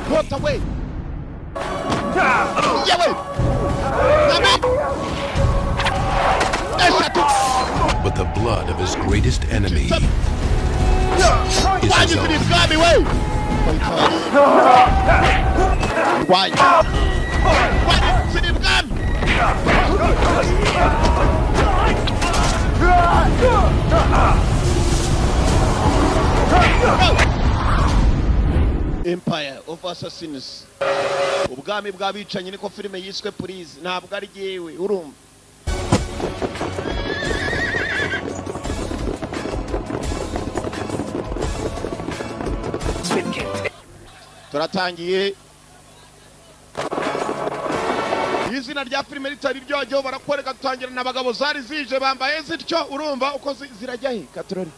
Nkota we, yewe, mwami, eshatu. But the blood of his greatest enemy is his Wanyuzira own. Ibwami we, rwanya, wanyuzira ibwami. Empire of Assassins, ubwami bw'abicanyi, niko filime yiswe. Please, ntabwo ari jyewe, urumva? Turatangiye. Izina rya filime ritari ryajyaho, barakwereka dutangirana abagabo zari zije bambaye zityo, urumva uko zirajya he katurori.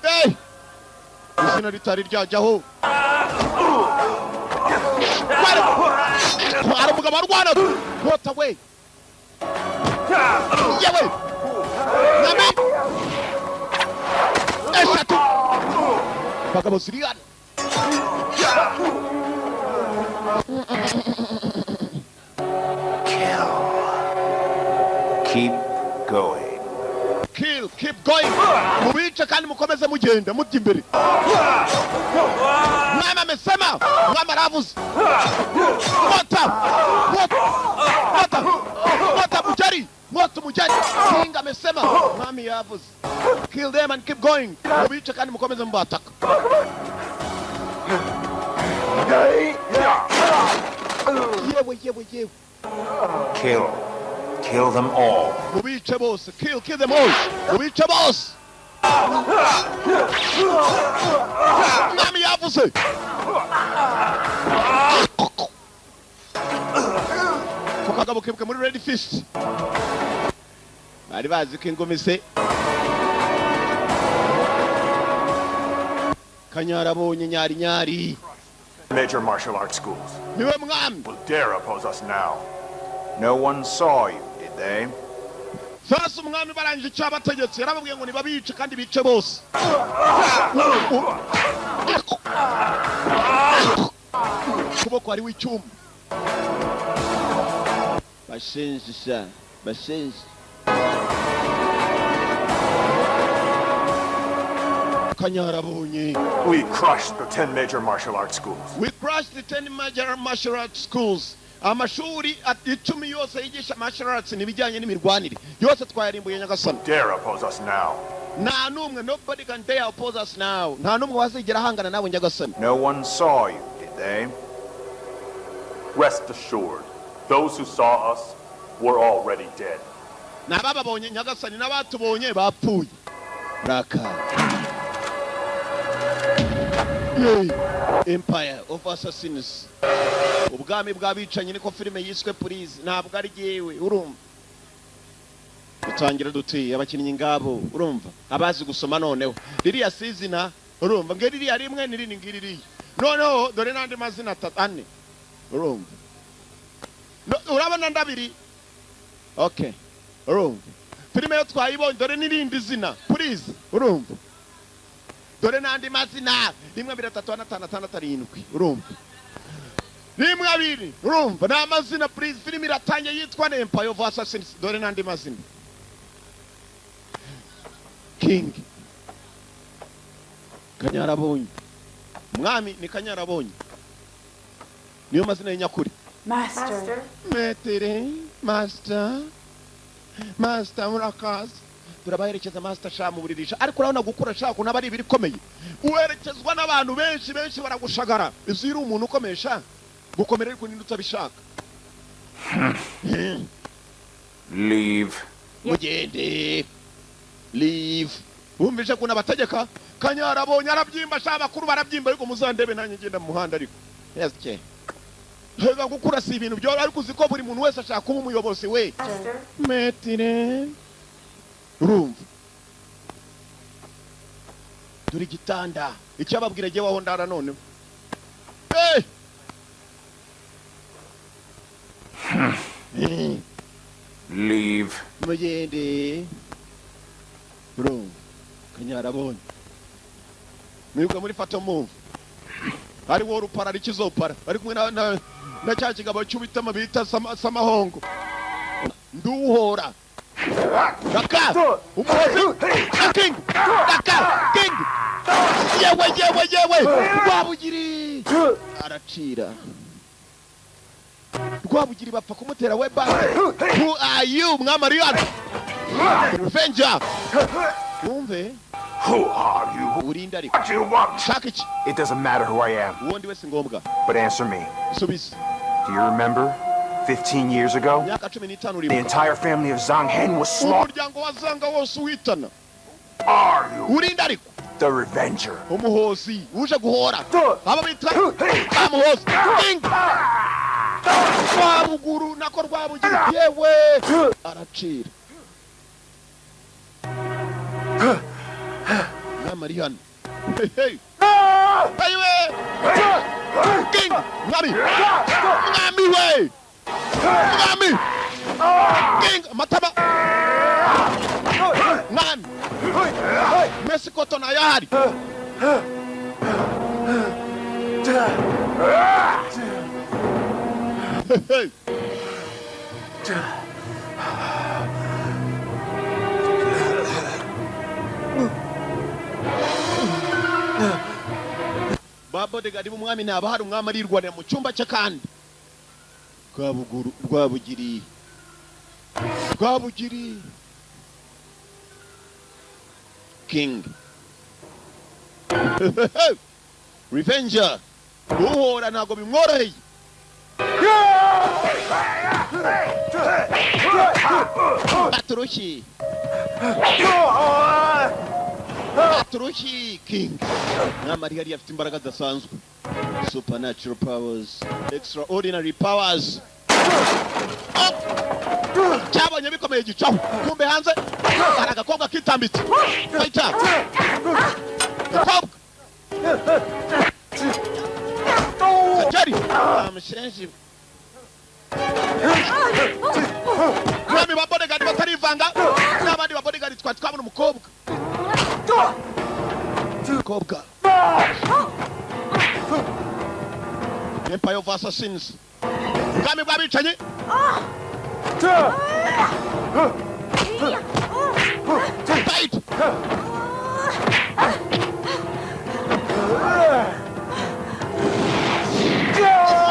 Hey! Izina ritari ryajyaho, hari umugabo arwana nkota we, yewe, mwami, eshatu, abagabo ziri hano. Kill. Keep going. Kill, keep going, mubice kandi mukomeze mugenda mujya imbere. Mwami amesema, mwami aravuze. Nkota, nkota, nkota, nkota, mujari, nkota, mujari. King amesema, mwami yavuze. Kill them and keep going, mubice kandi mukomeze mubataka. Yewe, yewe, yewe. Kill. Kill them all. Mubice bose. Kill, kill them all, mubice bose. Mwami yavuze. Ku kagabo kibuke muri Red Fist, bari bazi ko ingumi se kanyarabonye nyari nyari. Major martial arts schools Niwe mwami. Will dare oppose us now. No one saw you, did they? Sasa umwami barangije icyo abategetse, yarababwiye ngo nibabice kandi bice bose. Kuboko hariho icyuma. Bashenzi sha, bashenzi. Kanyarabonye. We crushed the 10 major martial arts schools. We crushed the 10 major martial arts schools. Amashuri 10 yose yigisha martial arts n'ibijyanye n'imirwanire yose twayarimbuye, nyagasani. Dare oppose us now. Nta n'umwe, nobody can dare oppose us now. Nta n'umwe wazigera ahangana nawe, nyagasani. No one saw you, did they? Rest assured, those who saw us were already dead. N'abababonye, nyagasani, n'abatubonye bapfuye. Raka. Yay. Empire of Assassins, ubwami bw'abicanyi, niko filime yiswe. Please, ntabwo ari jyewe, urumva? Dutangira duti abakinnyi ngabo, urumva abazi gusoma. Noneho ririya si izina, urumva ngo ririya rimwe n'irindi ngiririya. Noneho dore n'andi mazina atatu, ane, urumva. No, urabona ndabiri, okay. Urumva filime yo twayibonye. Dore n'irindi zina, please, urumva, dore n'andi mazina: rimwe, abiri, atatu, ane, atanu, atandatu, arindwi. Urumva rimwe, abiri, urumva ni amazina. Please, filime iratangiye yitwa Empire of Assassins. Dore n'andi mazina: King Kanyarabonye, umwami ni Kanyarabonye, niyo mazina y'inyakuri. Master. Maître, master, master, murakaza, turabaherekeza master. Sha mu buririsha, ariko urabona gukura shaka ukuntu aba ari ibikomeye, uherekezwa n'abantu benshi benshi, baragushagara. Izi uri umuntu ukomeye sha, gukomera ariko ninde utabishaka? Leave. Mugende, leave. Wumvise ukuntu abategeka? Kanyarabonye arabyimba sha, abakuru barabyimba, ariko muzandebe nanjye ngenda mu muhanda. Ariko yes, hega gukura si ibintu byoroshye, ariko uzi ko buri muntu wese ashaka kuba umuyobozi we. Master. Maître, urumva, dore igitanda, icyo ababwira jyewe aho ndara noneho. Hey! Eh, Leave. Mugende. Urumva kanyarabonye, mwibuka muri Fatal Move. Ari wo rupara rikizopara. Ari kumwe na cya kigabo cy'ubitama bita Samahongo. Nduhora. Daka! Umuhozi! King! Daka! King! Yewe yewe yewe! Rwabugiri! Aracira. Rwabugiri bapfa kumutera we base. Who are you, Mwamariyana? Revenger! Wumve. Who are you? Urinda ariko. What do you want? Shaka iki? It doesn't matter who I am. Uwo ndi wese ngombwa. But answer me. Subiza. Do you remember 15 years ago? Imyaka 15 The uribuka. entire family of Zhang Hen was slaughtered. Umuryango wa Zanga wose uhitana. Are you Urinda ariko. the revenger? Umuhozi uje guhora. Aba bitwa Bamuhozi. King! Rwabuguru nako Rwabugiri yewe aracira. Mwami hano. Hey, hey. Ayiwe! King! Mwami! Mwami we! Mwami! King! Matama! Mwami! Messi koto nayo ahari. Hey, hey. Ba bodyguard b'umwami ntaba hari umwami arirwanira mu cyumba cye kandi. Rwabuguru Rwabugiri. Rwabugiri. King. Revenger. Uhora ntago bimworoheye. Baturushi. Baturushi King. Mwami yari afite imbaraga zidasanzwe. Supernatural powers, extraordinary powers. Cyabonye bikomeye gicaho. Kumbe hanze hari agakobwa kitambitse. Fighter. Agakobwa. Kajari. Amushenji. Mwami ba bodyguard batarivanga n'abandi ba bodyguard twabona umukobwa. Umukobwa. Empire of Assassins. Ubwami bw'abicanyi. Fight!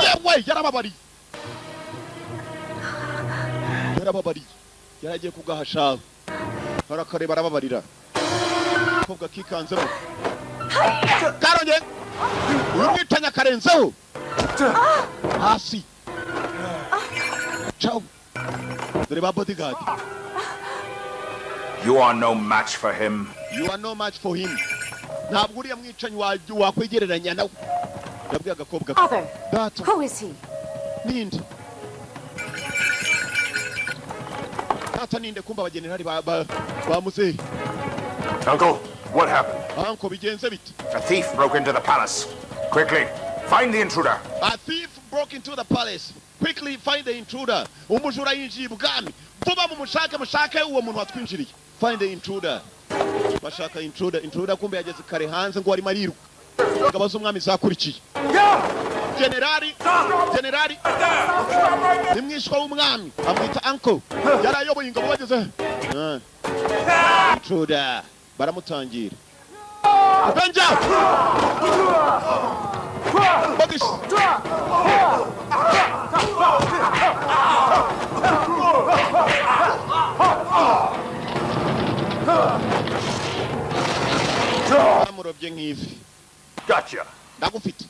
Yewe yarababariye. Yarababariye. Yaragiye kugahasha. Arakareba arababarira. Umukobwa kikanzemo. Karonge. Uyu mwicanyi akarenzeho. Hasi. Ciao. Dore ba bodyguard. You are no match for him. You are no match for him. Ntabwo uriya mwicanyi wakwegereranya nawe. Yabwiye agakobwa. Father, Data. who is he? Ninde? Data ninde kumba abagenerali ba muzehe. Uncle, what happened? Uncle bigenze bite? A thief broke into the palace. Quickly, find the intruder. A thief broke into the palace. Quickly find the intruder. Umujura yinjiye ibwami. Vuba mumushake mushake uwo muntu watwinjiriye. Find the intruder. Bashaka intruder. Intruder kumbe yageze kare hanze ngo arimo ariruka. Ingabo z'umwami zakurikiye. Generali, generali ni mwishwa w'umwami amwita uncle. Yarayoboye ingabo bageze. Intruder baramutangira. Avenger! Bodies! Bamurobye nk'ifi. Gotcha. Ndagufite.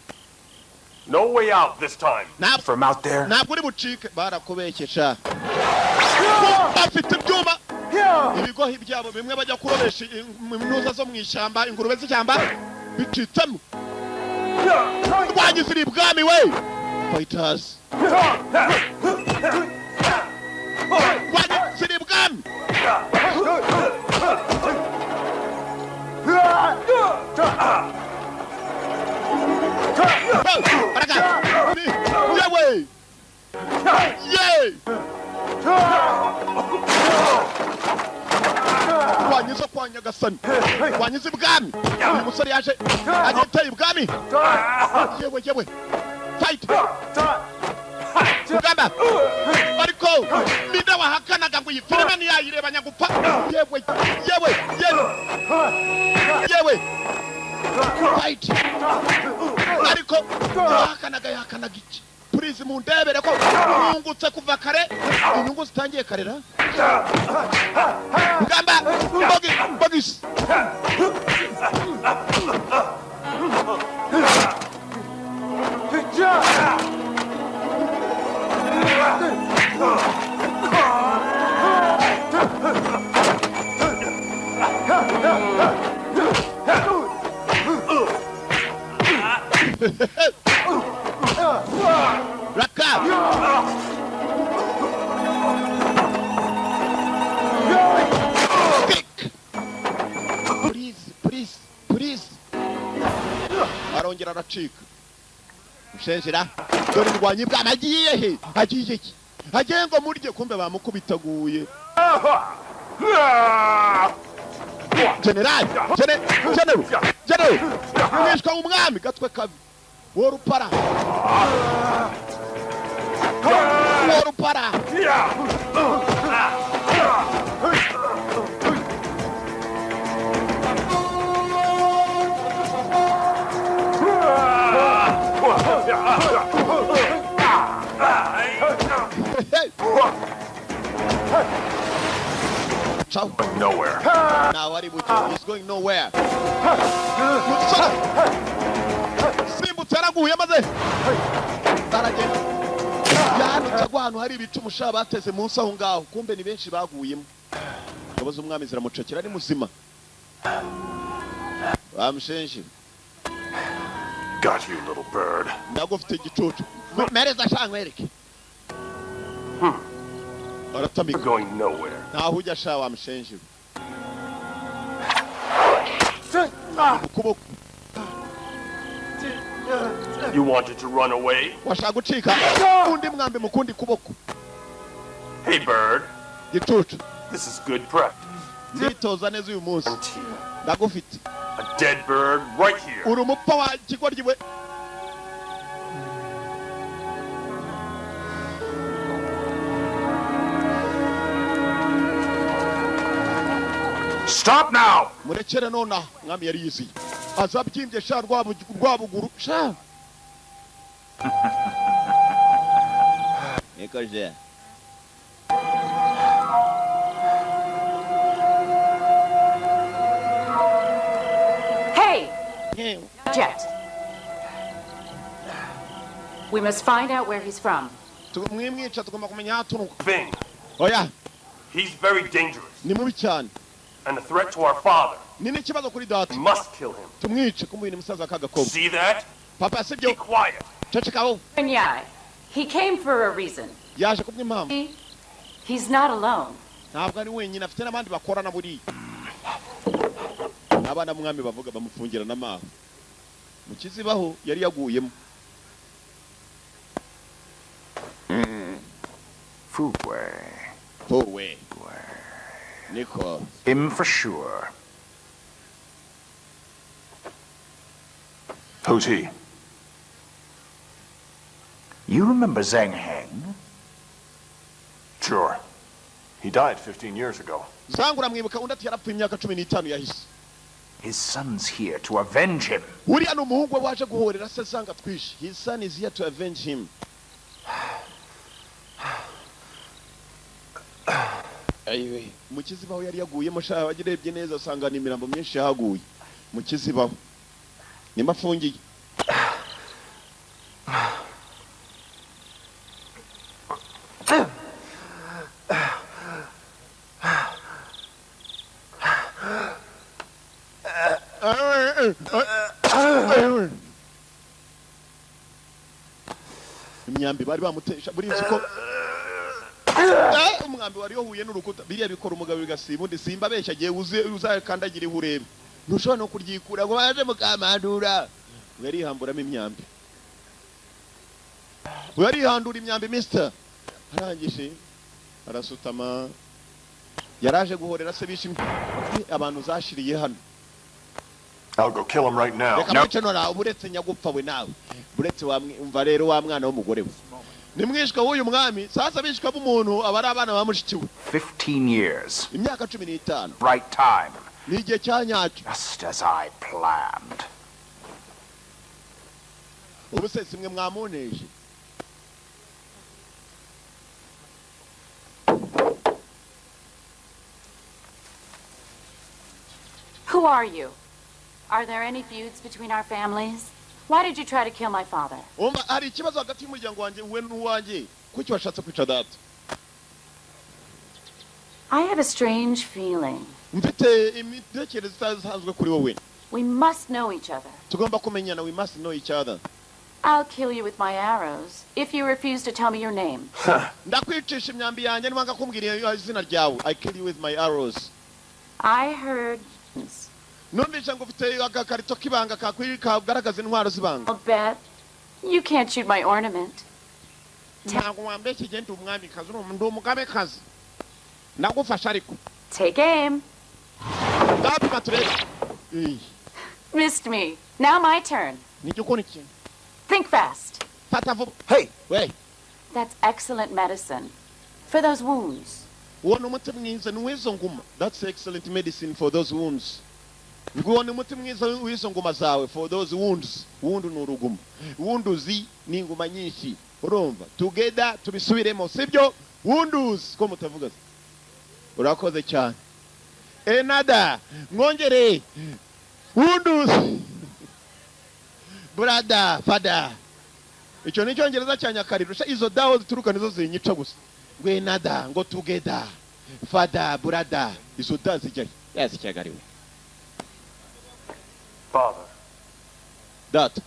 No way out this time. From out there. Ntabwo uri bucike barakubekesha. Bafite ibyuma. Ibigohi byabo bimwe bajya kurobesha imnuza zo mu ishyamba, ingurube z'ishyamba bicitsemo. Rwagize iri bwami we. Fighters. Rwagize iri bwami. Baraka. Yewe. Ye. Rwanyizo kwa Kwa nyagasani, wanyize ibwami. Uyu musore yaje agiteye ibwami. Yewe yewe, fight, rugamba. Ariko ninde wahakanaga ngo iyi filime ntiyayireba nyagupfa? Yewe yewe yewe yewe, fight. Ariko wahakanaga, yahakanaga iki? Please, mundebere ko mwungutse kuva kare, inyungu zitangiye karera. Rugamba, bogi bogis. Raka kick. Please, please, please. Arongera aracika. Mushenjera, dore indwanyi bwami. Agiye he? Agiye ki? Agiye ngo murye. Kumbe bamukubitaguye. General, general, general, umwishwa w'umwami, gatwe kabi wo rupara, wo rupara. Hey! Ciao. Nowhere. Now ari buke. He's going nowhere. Musore simbutse, yaraguye maze aragenda, yanutse agwa ahantu hari ibicu umusha bateze munsi aho ngaho. Kumbe ni benshi baguyemo. Ingabo z'umwami ziramucakira, ari muzima, bamushenje. Got you, little bird. Ndagufite igicucu, mereza sha nkwereke. Aratamika. You're going nowhere. Ntaho ujya sha, wamushenje ukuboko. You wanted to run away? Washaka gucika? Undi mwambi mu kundi kuboko. Hey, bird. Gicucu. This is good practice. Nditoza neza uyu munsi. Guarantee. Ndagufite. A dead bird right here. Uri umupfa wa kigoryi we. Stop now! Murekere nonaha. Mwami yari yiziye, aza abyimbye sha, rwabuguru sha. Niko je. Hey, Yewe. Jet. We must find out where he's from. Mwimwica, tugomba kumenya aho aturuka. Thing. Oya. He's very dangerous Ni mubi cyane. And a threat to our father. Ni n'ikibazo kuri data. We must kill him. Tumwice. Kumbe uyu ni musaza k'agakobwa. See that? Papa, sibyo? Be quiet. Cecekaho. Nyai. He came for a reason. Yaje kubw'impamvu. He's not alone. Ntabwo ari wenyine, afite n'abandi bakorana. Buriya abana b'umwami bavuga bamufungira n'amaho mu kizibaho yari yaguyemo. Fugue. Wowe niko. Him for sure. Who's he? You remember Zhang Heng? Sure. He died 15 years ago. Zanga uramwibuka? Undi ati yarapfuye imyaka 15 yahise. His son's here to avenge him. Uriya ni umuhungu we waje guhorera se Zanga twishe. His son is here to avenge him. Ayiwe, mu kizibaho yari yaguyemo sha, abagirebye neza asanga ni imirambo myinshi yahaguye mu kizibaho, nimo afungiye. Imyambi bari bamutesha burizi ko umwambi wari wahuye n'urukuta. Biriya bikora umugabo bigasiba undi. Simba abeshya, agiye uzakandagira iho urebe, ntushobora no kuryikura ngo baje mukamandura. We yarihamburamo imyambi, we yarihandura imyambi. Mister arangije arasutama, yaraje guhorera se bishimye. Abantu zashiriye hano. I'll go kill him right now. Reka mwice nora, uretse nyagupfa we nawe uretse wamwumva rero wa mwana w'umugore we ni mwishwa w'uyu mwami. Sasa bishwa b'umuntu aba ari abana ba mushiki we. 15 years. Imyaka 15. Right time. Ni igihe cya nyacyo. Just as I planned. Ubu se simwe mwamuneje. Who are you? Are there any feuds between our families? Why did you try to kill my father? Umva, hari ikibazo hagati y'umuryango wanjye we n'uwanjye. Kuki washatse kwica data? I have a strange feeling. Mfite imitekerereze idasanzwe kuri wowe. We must know each other. Tugomba kumenyana, we must know each other. I'll kill you with my arrows if you refuse to tell me your name. Ndakwicisha imyambi yanjye niwanga kumbwira izina ryawe. I kill you with my arrows. I heard. Numvise ngo ufite agakarito k'ibanga kagaragaza intwaro z'ibanga. I'll bet you can't shoot my ornament. Ntabwo wambeshye, genda umwamikazi, ndi umugabekazi. Ndagufasha ariko. Take aim. Ndapima turebe. Missed me. Now my turn. Nijye ukora iki? Think fast. Fata vuba. Hey. We. That's excellent medicine for those wounds. Uwo ni umuti mwiza ni uw'izo nguma. That's excellent medicine for those wounds. Nguwo ni umuti mwiza w'izo nguma zawe, for those wounds. Wound ni uruguma. Wounds ni inguma nyinshi. Urumva? Together tubisubiremo, sibyo? Wounds ko mutavuga. Urakoze cyane. Enada mwongere. Wounds. Brother, father. Icyo ni cyongereza cya Nyakariro. Izo dawo zituruka nizo zinyica gusa. Ngwenada ngo together. Father, brother. Izo da zijya. Yazicyagariwe. Father. That.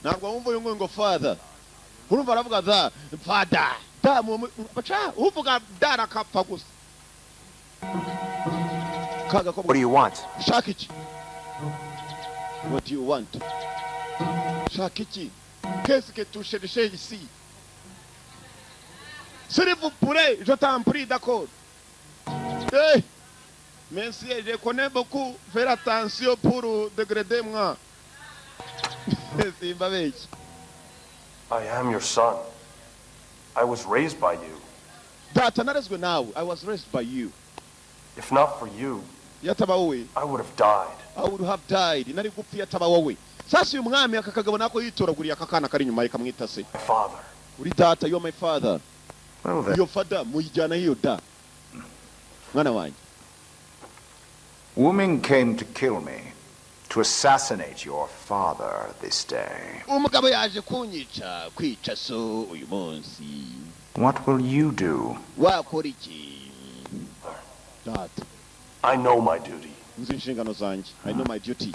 Ntabwo wumva uyu ngo father. Urumva aravuga the father. Da bacha uvuga da rakapfa gusa. Kaga ko. What do you want? Shaka iki? What do you want? Shaka iki? Qu'est-ce que tu cherches ici? S'il vous plaît, je t'en prie, d'accord. Hey, monsieur, je connais beaucoup. Faire attention pour dégrader moi. Simba benshi. I am your son. I was raised by you. Data narezwe nawe. I was raised by you. If not for you, yataba wowe, I would have died. I would have died. Nari gupfa yataba wowe. Sasa uyu mwami aka kagabo nako yitoraguriye aka kana kari inyuma ye kamwita se. My father. Uri data, you are my father. Well then. Your father muyijyana hiyo da. Mwana wanjye. Wuming came to kill me, to assassinate your father this day. Umugabo yaje kunyica, kwica so uyu munsi. What will you do? Wakora iki? Data. I know my duty. Nzi inshingano zanjye. I know my duty.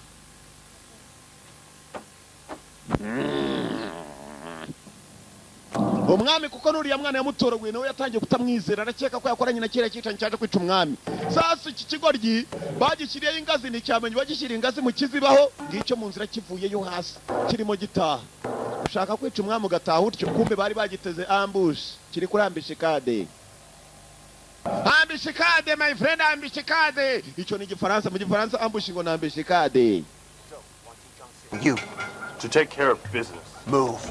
Umwami kuko nuriya mwana yamutoraguye nawe yatangiye kutamwizera, arakeka ko yakoranye na kera cyicanyi cyaje kwica umwami. Sasa iki kigoryi bagishyiriyeho ingazi nticyamenye, bagishyira ingazi mu kizibaho ngicyo mu nzira kivuyeyo hasi kirimo gitaha. Ushaka kwica umwami ugataha utyo, kumbe bari bagiteze ambush kiri kurambisha ikade. Ambishikade my friend, ambishikade. Icyo ni igifaransa, mu gifaransa ambush ngo ni ambishikade. You to take care of business. Move.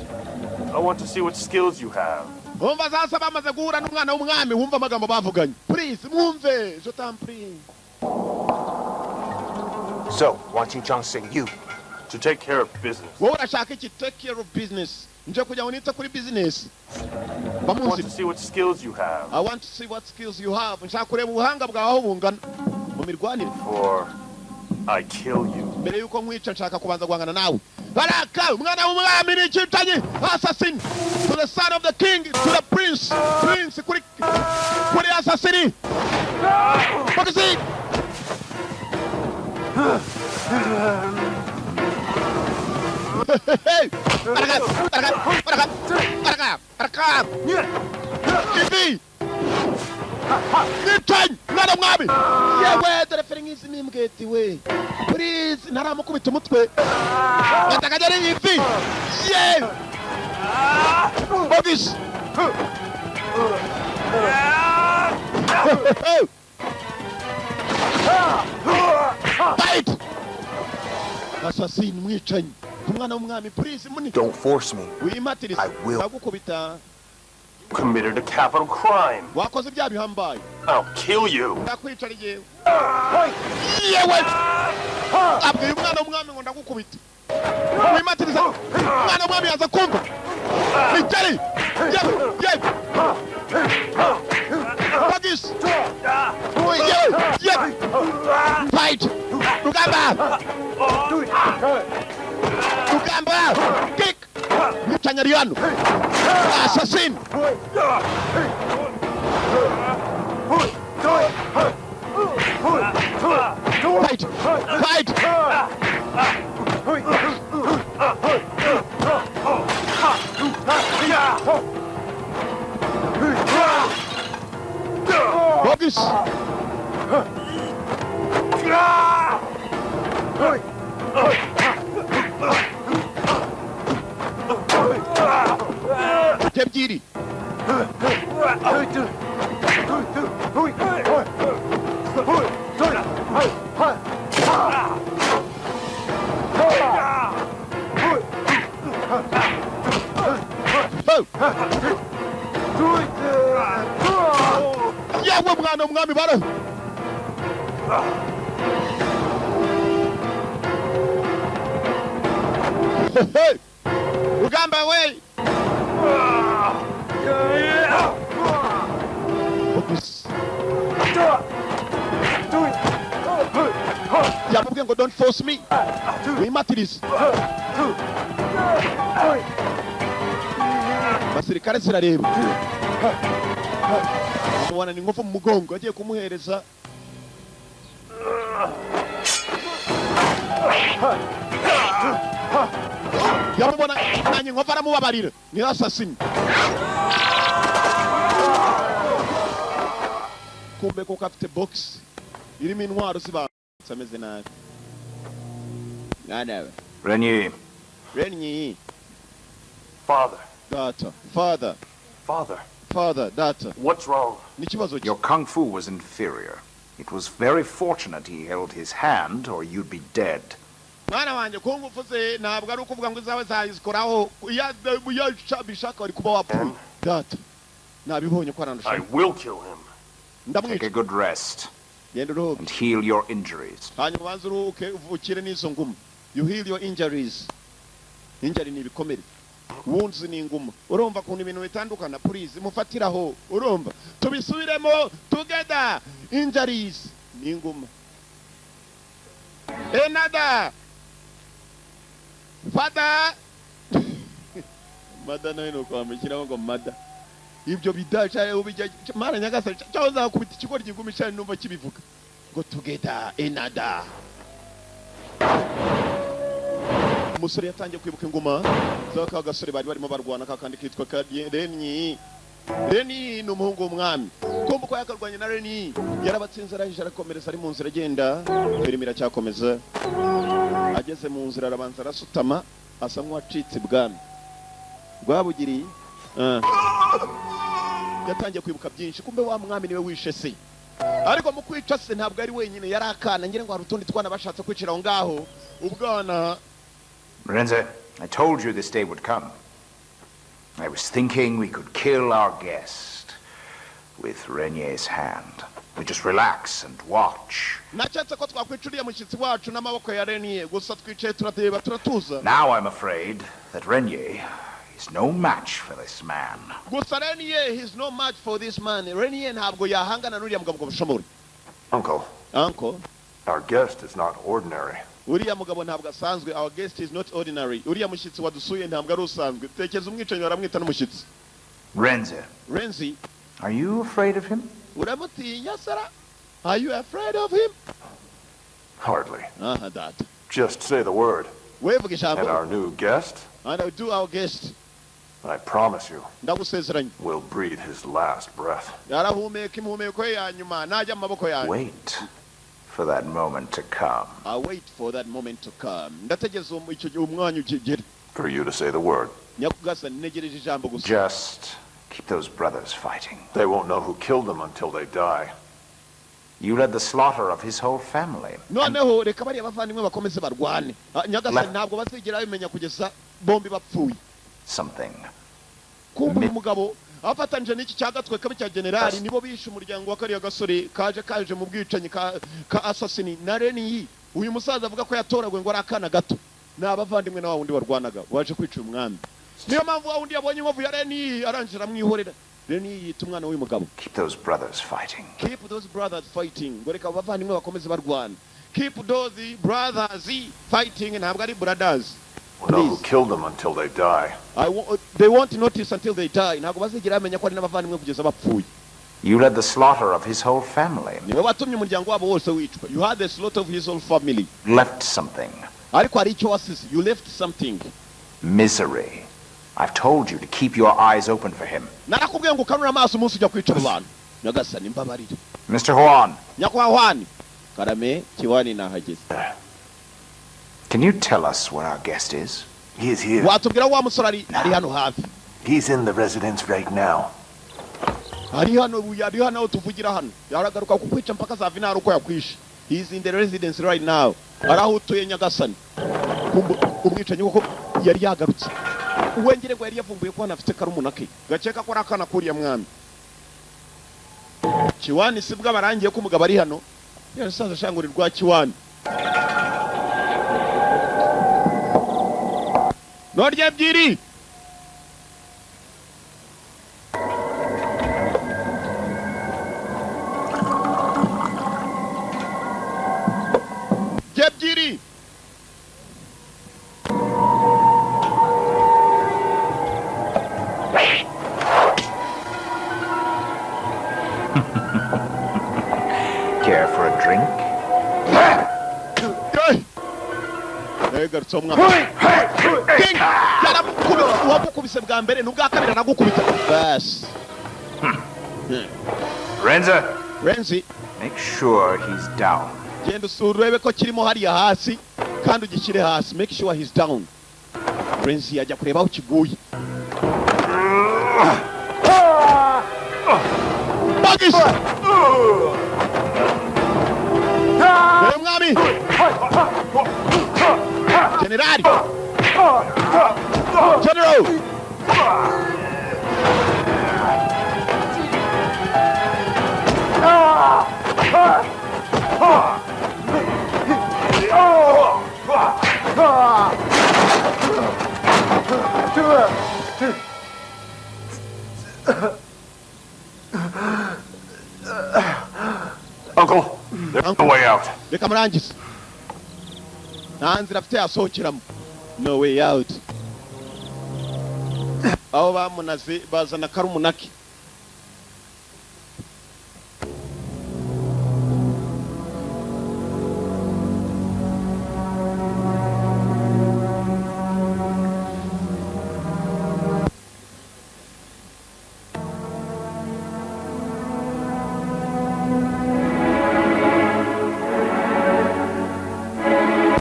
I want to see what skills you have. Umva sasa bamaze guhura n'umwana w'umwami, wumva amagambo bavuganye. Please mwumve, je t'en prie. So, Wang Qingchang sent you to take care of business. Wowe urashaka iki? Take care of business. Nje kugira ngo nite kuri business. I want to see what skills you have. I want to see what skills you have. Nshaka kureba ubuhanga bwawe aho bungana mu mirwanire. For I kill you. Mbere yuko nkwica nshaka kubanza guhangana nawe. Baraka, umwana w'umwami ni icyicanyi, assassin to the son of the king, to the prince, prince kuri kuri assassin. Focusing. Hey, baraka, baraka, baraka, baraka, baraka. Ibi. Nicanye, mwana w'umwami. Yewe, dore feri nk'izi n'imbweti we. Please, ntaramukubita umutwe. Atakajya ari ivi. Yewe. Bogis. Fight! Assassin, mwicanyi ku mwana w'umwami, please, muni. Don't force me. Wimatiriza. I will. Ndagukubita. Committed a capital crime. Wakoze ibyaha bihambaye. I'll kill you. Ndakwicara igihe yewe abwiye umwana w'umwami ngo ndagukubita wimatiriza. Umwana w'umwami yaza kumva migeri. Yewe, yewe, bagisi, yewe, yewe, fight! Rugamba, rugamba, kick! Mwicanyi ari hano, assassin. Fight, fight! Bogis. Ebyiri. Oh! Yewe, mwana w'umwami bara Hey! Rugamba we! Focus. Yamubwiye ngo "Don't force me," wimatirize. Basirikare zirareba, amubona ni inkovu mu mugongo agiye kumuhereza. Yamubona nanjye inkovu, aramubabarira, ni assassin. Kumbe koko afite box irimo intwaro z'abantu, ameze nabi mwana we. Renyi. Renyi. Father. Data, father. Father. Father, data. What's wrong? N'ikibazo cye? Your kung fu was inferior. It was very fortunate he held his hand, or you'd be dead. Mwana wanjye, kung fu ze ntabwo ari ukuvuga ngo izawe zayizikoraho. Iyo bishaka wari kuba wapfuye. Data, nabibonye ko arandusha. I will kill him. Ndamwica. Take a good rest Genda uruhuke. and heal your injuries. Hanyuma ubanze uruhuke, uvukire n'izo nguma. You heal your injuries. Injury ni ibikomere, wounds ni inguma. Urumva ukuntu ibintu bitandukana? Please, mufatiraho. Urumva, tubisubiremo together. Injuries ni inguma. Another father, mother nawe nuko wamushyiraho ngo mother. Ibyo bidaca ubijya mara nyagasani cyangwa nzakubita ikigori giguma cyane numva kibivuga ngo together, another. Umusore yatangiye kwibuka inguma z'aka gasore bari barimo barwana, ka kandi kitwa Renyi. Reni ni umuhungu w'umwami. Kumva uko yakarwanye na Reni, yarabatsinze, arangije arakomereza. Ari mu nzira agenda, filime iracyakomeza. Ageze mu nzira arabanza arasutama, asa nk'uwacitse ibwami Rwabugiri. Yatangiye kwibuka byinshi. Kumbe wa mwami niwe wishe se, ariko mu kwica se ntabwo ari wenyine, yari akana. Ngira ngo hari utundi twana bashatse kwicira aho ngaho ubwana. Renzi, I told you this day would come. I was thinking we could kill our guest with Renier's hand. We just relax and watch. Naketse ko twakwica uriya mushyitsi wacu n'amaboko ya Renier gusa, twicaye turareba, turatuza. Now I'm afraid that Renier is no match for this man. Gusa Renier, he's no match for this man. Renier ntabwo yahangana n'uriya mugabo ngo bishobore. Uncle, Uncle, our guest is not ordinary. Uriya mugabo ntabwo asanzwe. Our guest is not ordinary. Uriya mushyitsi wadusuye ntabwo ari usanzwe. Tekereza, umwicanyi baramwita n'umushyitsi. Renzi, Renzi, are you afraid of him? Uramutinya sara? Are you afraid of him? Hardly. Aha, data. Just say the word. Wevuga ijambo. And our new guest, And I do our guest, I promise you, ndagusezeranye, will breathe his last breath. Arahumeka impumeko ye ya nyuma najya mu maboko yanjye. Wait for that moment to come. I wait for that moment to come. Ndategereza icyo gihe umwanya ukigera. For you to say the word. Nyakugasa, ntegereje ijambo gusa. Just keep those brothers fighting. They won't know who killed them until they die. You led the slaughter of his whole family. Noneho reka bariya bavandimwe bakomeze barwane. Nyagasani ntabwo bazigera bimenya kugeza bombi bapfuye. Something. Kumva umugabo afatanyije n'iki cyagatwe kabi cya generali nibo bishe umuryango wa kariya gasore kaje mu bwicanyi ka assassin na Reni. Uyu musaza avuga ko yatoragwe ngo ari akana gato. Ni abavandimwe na wa wundi warwanaga waje kwica umwami. Niyo mpamvu wa wundi yabonye inkovu ya Reni arangira amwihorera. Reni yita umwana w'uyu mugabo. Keep those brothers fighting. Keep those brothers fighting. Ngo reka abavandimwe bakomeze barwana. Keep those brothers fighting. Ntabwo ari brothers. We'll know who killed them until they die. They won't notice until they die. Ntabwo bazigera bamenya ko ari n'abavandimwe kugeza bapfuye. You led the slaughter of his whole family. Niwe watumye umuryango wabo wose wicwa. You had the slaughter of his whole family. Left something. Ariko hari icyo wasize. You left something. Misery. I've told you to keep your eyes open for him. Narakubwiye ngo ukanure amaso umunsi ujya kwica abo bantu. Nyagasani mbabarire. Mr. Huan. Nyakubahwa Huan. Karame Kiwani nahageze. Can you tell us where our guest is? He is here. Watubwira wa musore ari hano hafi. He's in the residence right now. Ari hano ari hano tuvugira hano. Yaragaruka kukwica mpaka za vinara uko yakwishe. He is in the residence right now. Arahutuye Nyagasani. Umwicanyi koko yari yagarutse. Uwengere ngo yari yavumbuye ko anafite karumuna ke. Gakeka ko arakana kuriya mwami. Kiwani sibwa barangiye ko umugabo ari hano. Yarasaza shangurirwa Kiwani. Norya ebyiri. Ebyiri. Care for a drink? Yagarutse umwana. Uwagukubise bwa mbere n'ubwa kabiri aragukubita. Bas. Renza. Renzi. Make sure he's down. Genda urebe ko kirimo hariya hasi kandi ugishyire hasi. Make sure he's down. Renzi ajya kureba aho kiguye. Bagis. Mwami. Generali. General. Uncle, there's no way out. Reka murangize. Nta nzira afite yasohokeramo. No way out. Aho bamunaze bazana karumunaki.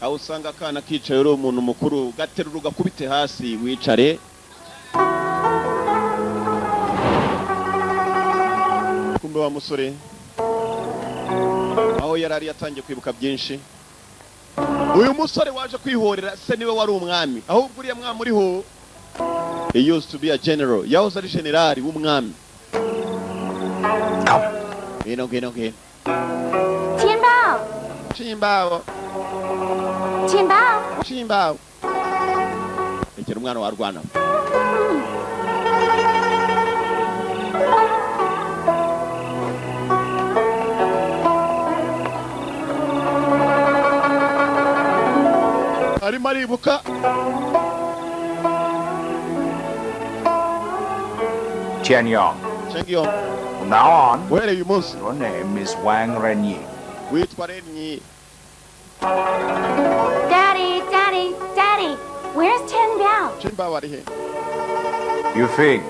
Aho usanga akana kicaye uri umuntu mukuru gaterura ugakubite hasi wicare. Kumbe wa musore aho yarari yatangiye kwibuka byinshi. Uyu musore waje kwihorera se niwe wari umwami, ahubwo uriya mwami uriho he used to be a general, yahoze ari generali w'umwami. Ngwino ngwino ngwino. Tianbao. Chimbao. Tianbao. Chimbao. Ekera umwana warwana. Arimo aribuka. Tianyong. Tianyong. From now on, uhereye uyu munsi, your name is Wang Renyi. Witwa Renyi. Daddy, Daddy, Daddy, where's Tianbao? Tianbao ari he? Yufeng,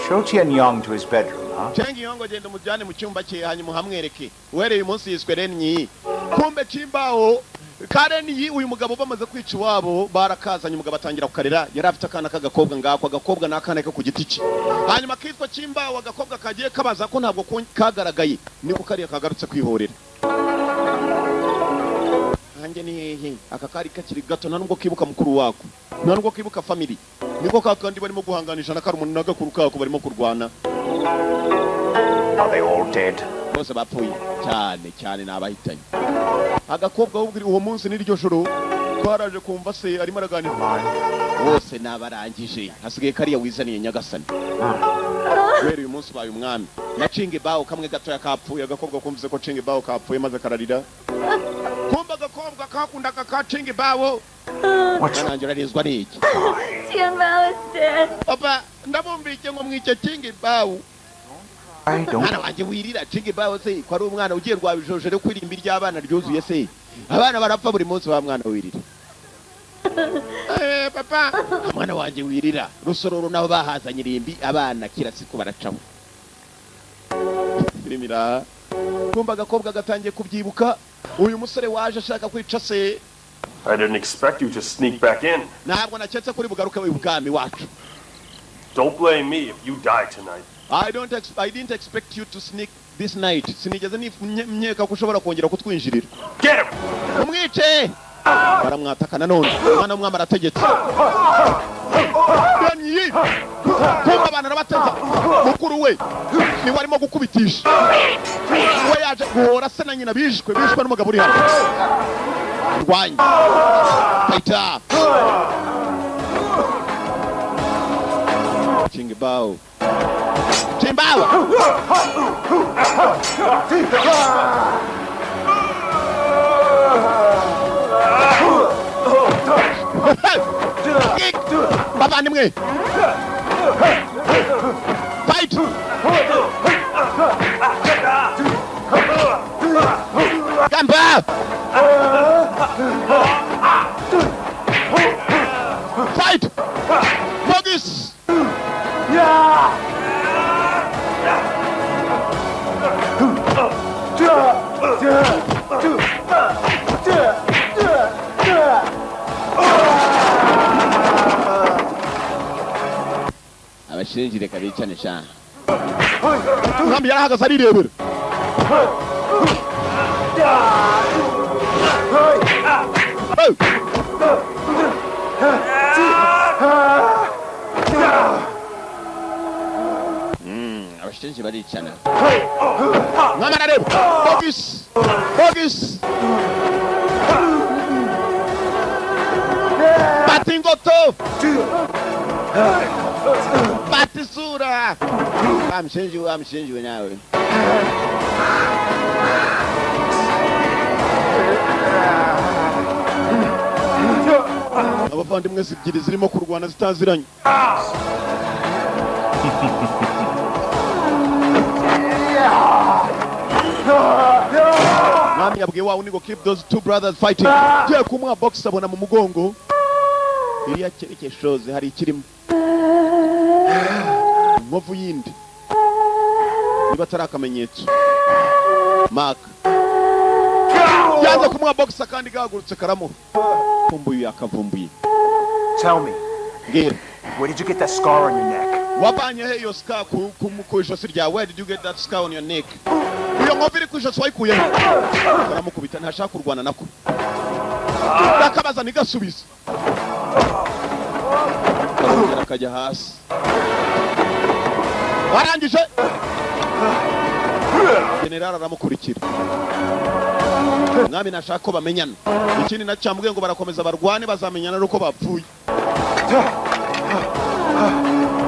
show Tianyong to his bedroom, huh? Tianyong agenda umujyane mu cyumba cye hanyuma uhamwereke. Uhereye uyu munsi yiswe Renyi. Kumbe Tianbao Karen yi uyu mugabo bamaze kwica iwabo, barakazanye, umugabo atangira kukarera. Yari afite akana k'agakobwa. Ngako agakobwa ni akana ke ku giti cye, hanyuma kitwa Kimbawo. Agakobwa kagiye kabaza ko ntabwo kagaragaye, niko kariya kagarutse kwihorera. Hanjye ni hehe? Aka kari kakiri gato, nta nubwo kibuka mukuru wako, nta nubwo kibuka family. Niko kakandi barimo guhanganisha na karumuna na gakuru kako, barimo kurwana. Are they all dead? Bose bapfuye cyane cyane, ni abahitanye. Agakobwa ahubwo uwo munsi n'iryo joro twaraje kumva se arimo araganira. Bose nabarangije, hasigaye kariya wizaniye nyagasani. Guhera uyu munsi ubaye umwami. Na Cinga Bao kamwe gatoya kapfuye. Agakobwa kumvise ko Cinga Bao kapfuye maze kararira. Kumva agakobwa kakundaga ka Cinga Bao. What's Nanjye urarizwa n'iki? Tianbao is dead. Papa, ndabumvike ngo mwice Cinga Bao. I don't Mwana wanjye, wirira. Cinga Bao se ko ari umwana ugiye rwabijojere kwirimbi ry'abana ryuzuye se? Abana barapfa buri munsi. Wa mwana, wirira. Eh, papa, mwana wanjye, wirira. Rusororo nabo bahazanye irimbi, abana kirasiku baracaho. Filimi iraha, kumva agakobwa gatangiye kubyibuka uyu musore waje ashaka kwica se. I didn't expect you to sneak back in. Ntabwo naketse kuri bugaruke ibwami wacu. Don't blame me if you die tonight. I didn't expect you to sneak this night. Sinigeze nkeka ko ushobora kongera kutwinjirira. Get him! Umwice! Baramwataka nanone. Umwana w'umwami arategetse. Yanyi! Kumva abantu arabateza. Mukuru we niwe arimo gukubitisha. We yaje guhora se na nyina bishwe n'umugabo uri hano. Rwanya. Fighter. Chingbao. Chimbao! Kick! Bavandimwe! Fight! Gamba! Fight! Focus! Abashinji reka bicane sha. Umwami yarahagaze arirebera. Oh! Abashinji baricana. Umwami arareba. Focus! Focus! Bata ingoto! Bata isura! Wa mushinji, wa mushinji we nawe. Abavandimwe ebyiri zirimo kurwana zitaziranye. Mwami yabwiye wa wundi ngo keep those two brothers fighting. Giye kumuha box, abona mu mugongo iriya cyerekeshoze hari ikirimo inkovu yindi, niba atari akamenyetso maka. Yaza kumuha box, akandi gahagurutse karamuha. Kumbuye yakavumbuye. Tell me, Mbwira. where did you get that scar on your neck? Wavanye he iyo scar ku ijosi ryawe? Where did you get that scar on your neck? Iyo nkovu iri ku ijosi wayikuye he? Karamukubita, ntashaka kurwana nako. Ndakabaza ntigasubize, karongera akajya hasi. Barangije, generali aramukurikira. Umwami ntashaka ko bamenyana. Ikindi nacyo ngo barakomeza barwane, bazamenyana ari uko bapfuye.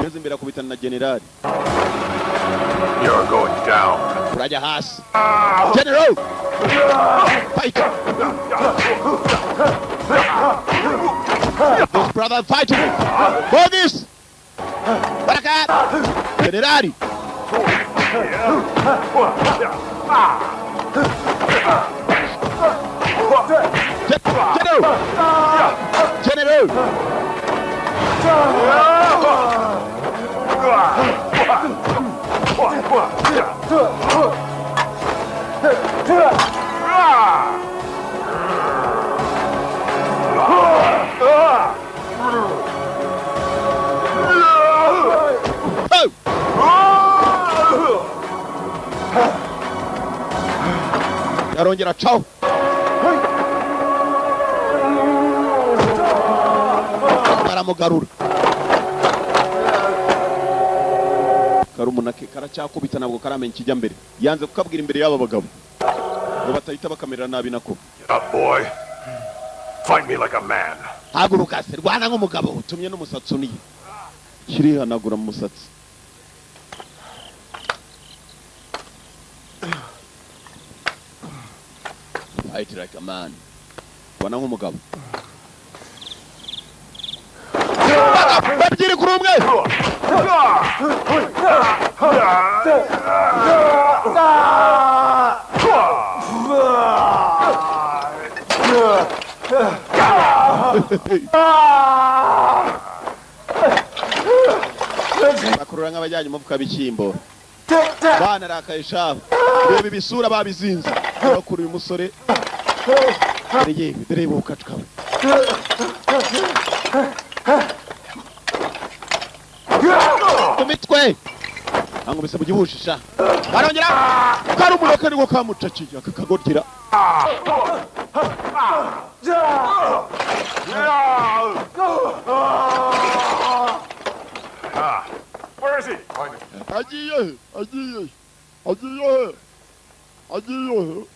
Ngeze imbere akubitana na generali. You're going down. Urajya hasi. General, fight! Those brothers fighting. Bogus baraka generali. General, general. Arongera caho, baramugarura. Karumuna ke karacyakubita, ntabwo karamenya ikijya mbere. Yanze kukabwira imbere y'aba bagabo ngo batahita bakamerera nabi nako. Get up, boy. Fight me like a man. Haguruka se, rwana nk'umugabo. Utumye n'umusatsi uniye, kirihanagura mu musatsi. Fight like a man, rwana nk'umugabo. 2 kuri 1. Bakurura nk'abajyanye umufuka w'ibishyimbo. Banarakaye shabu, reba ibisura babizinze. Bakura uyu musore. Dore yewe, dore bukacwa ku mitwe, angubise mu gihushisha. Barongera karumuna kariko kamucakiye aka kagorgira. Where is he? Agiye he? Agiye he? Agiye he? Agiye he?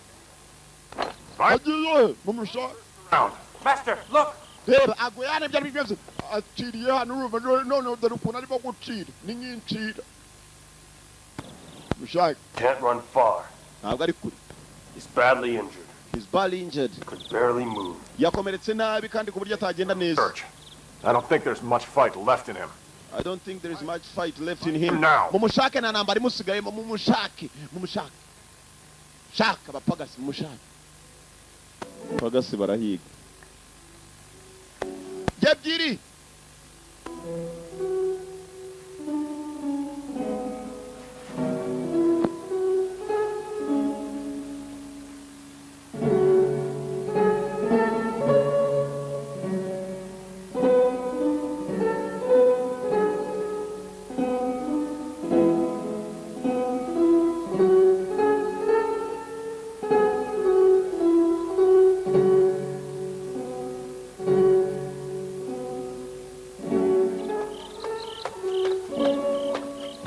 Agiye he? Mumushake. Round. Master, look! Reba aguye hano, ibyo ari byo byose aciriye hano. Urumva none dore ukuntu arimo gucira, ni nk'incira. Mushake. Can't run far. Ntabwo ari kure. He's badly injured. He's badly injured. Could barely move. Yakomeretse nabi kandi ku buryo atagenda neza. Search. I don't think there's much fight left in him. I don't think there is much fight left in him. Now. Mumushake, nta ntambara imusigayemo. Mumushake, mumushake, shaka abapagasi, mumushake. Abapagasi barahiga ebyiri.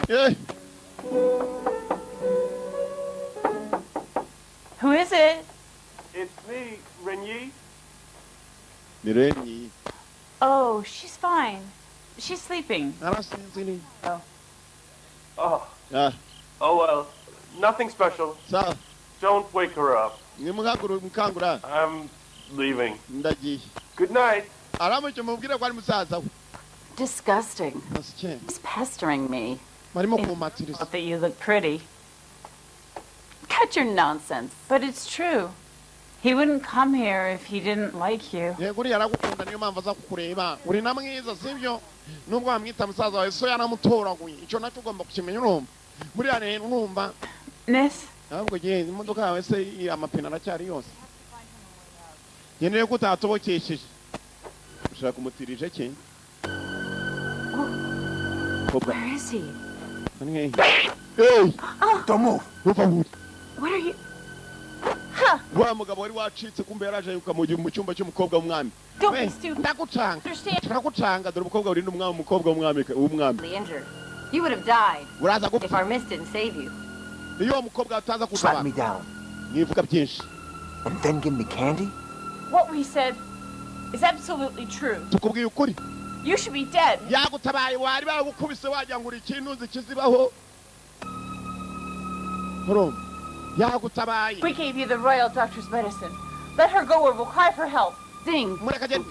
Eh, Who is it? It's me, Renyi. Ni Renyi. Oh, she's fine. She's sleeping. Arasinziriye. Oh. Ah, Oh well. Nothing special. Sawa. Don't wake her up. Nimugaguru mukangura. I'm leaving. Ndagiye. Good night. Aramucyo mubwire ko ari musaza we. Disgusting. Nasikiye. He's pestering me. Barimo kumpatiriza. Thought that you look pretty. Cut your nonsense. But it's true. He wouldn't come here if he didn't like you. Yego, uriya aragukunda, niyo mpamvu aza kukureba. Uri na mwiza, sibyo? Nubwo wamwita musaza wawe, so yaramutoraguye, icyo nacyo ugomba kukimenya. Urumva buriya rero, urumva. Miss, Ahubwo gihe imodoka yawe se amapine aracyari yose? Nkeneye ko utatobokesheje. Ushaka umutirije ki kobwa? Where is he? Ni hehe? Hey! Don't move. Ntuva aho uri. What are you? Wa mugabo wari wacitse, kumbe yaraje yuka mu cyumba cy'umukobwa w'umwami. Don't We, be stupid. ndagucanga. Understand? Turagucanga. Dore umukobwa urinda umwami, umukobwa w'umwami, w'umwami. Injured. You would have died Uraza gupfa if our mist didn't save you. Iyo uwo mukobwa ataza Slap kutabara. me down Mwivuga byinshi. and then give me candy? What we said is absolutely true. Tukubwiye ukuri. You should be dead. Yagutabaye, wari bagukubise wagira ngo uri ikintu uzi kizibaho. Urumva, yagutabaye. We gave you the royal doctor's medicine. Let her go or we'll cry for help. Zing. Mureka agende.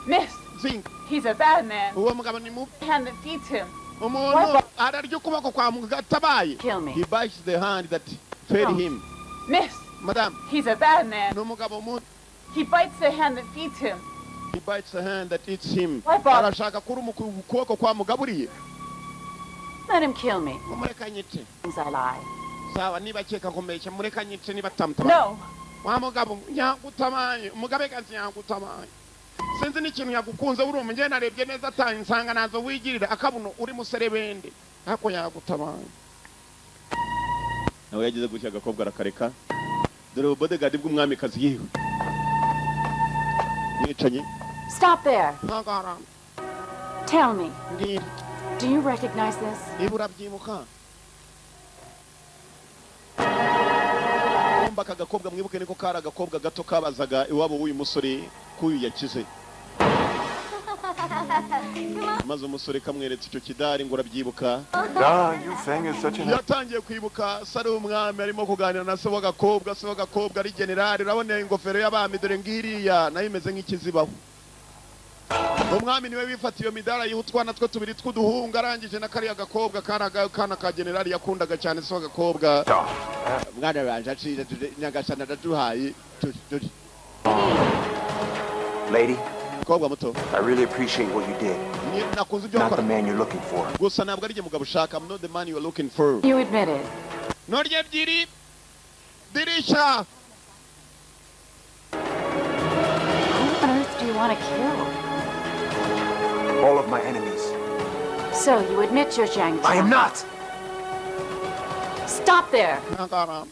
Miss, Zinga. he's a bad man. Uwo mugabo ni mubi. The hand that feeds him. Umuntu ararya ukuboko kwa mugatabaye. Kill me. He bites the hand that fed him. Miss, Madam, he's a bad man. ni umugabo mubi. He bites the hand that feeds him. He bites the hand that eats him. Why bother? Arashaka kuruma ukuboko kwa mugaburiye. Let him kill me. Mureka nyice. Things I lie. Sawa, niba akeka kumbeshya, mureka nyice niba atamutabaye. No, Wa mugabo yagutabaye, umugabekazi yagutabaye. Sinzi n'ikintu yagukunze. Urumva, njye narebye neza ataye nsanga nazo wigirira akabuno, uri muserebende, ariko yagutabaye. Nawe yagize gutya agakobwa arakareka. Dore ububodyguard bw'umwamikazi. Yewe, mwicanyi. Stop there. Ntagara. Tell me, Mbwira. Do you recognize this? Niba urabyibuka. Kumba aka gakobwa, mwibuke niko kari agakobwa gato kabazaga iwabo w'uyu musore k'uyu yakize, maze umusore kamweretse icyo kidari ngo urabyibuka. Ah, Yu Feng is such an Yatangiye kwibuka se ari umwami, arimo kuganira na se w'agakobwa. Se w'agakobwa ari generali. Urabona ingofero y'abami, dore ngiriya nayo imeze nk'ikizibaho. Umwami niwe wifatiye iyo midari, ayiha utwana twe tubiri tw'uduhungu. Arangije na kariya gakobwa kari akana ka generali yakundaga cyane, se w'agakobwa. Mwana wanje, acira nyagasana araduhaye turi turi. Lady, Mukobwa muto. I really appreciate what you did. Nakunze ibyo Not the wakora. man you're looking for. Gusa ntabwo ari jye mugabo ushaka. I'm not the man you are looking for. You admit it. Norya ebyiri dirisha. Who on earth do you want to kill? All of my enemies. So you admit you're Zhang I am Tian. not! Stop there. Ntagara.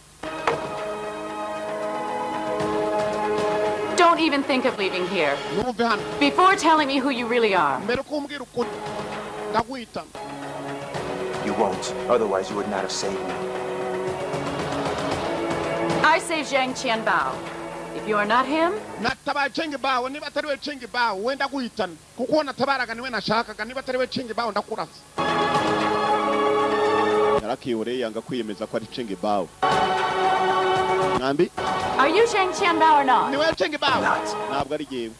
Don't even think of leaving here Ntuve hano before telling me who you really are. mbere uko umbwira ukuri, ndaguhita. You won't. Otherwise, you would not have saved me. I saved Zhang Qianbao. If you are not him, Natabaye Cengi Bawo. Niba atari we Cengi Bawo, wenda guhitana kuko uwo natabaraga niwe nashakaga. Niba atari we Cengi Bawo, ndakurasa. Yarakihoreye, yanga kwiyemeza ko ari Cengi Bawo. Mwambi. Are you Zhang Qianbao or not? Niwe Cengi Bawo? Not. Ntabwo ari jyewe.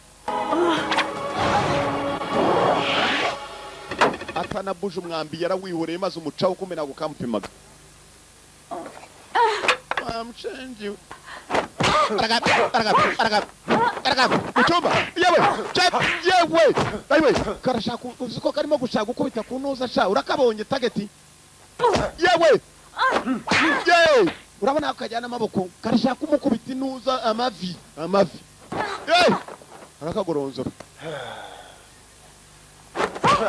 Atanabuje umwambi, yarawihoreye maze umucaho kumbe ntabwo kamupimaga. Wamushenji. Mu cyumba, yewe yewe yewe, karashaka, uzi ko karimo gushaka gukubita ku ntuza sha. Urakabonye target, yewe yewe, urabona ko kajyana amaboko, karashaka kumukubita intuza, amavi amavi, yewe arakagoronzora,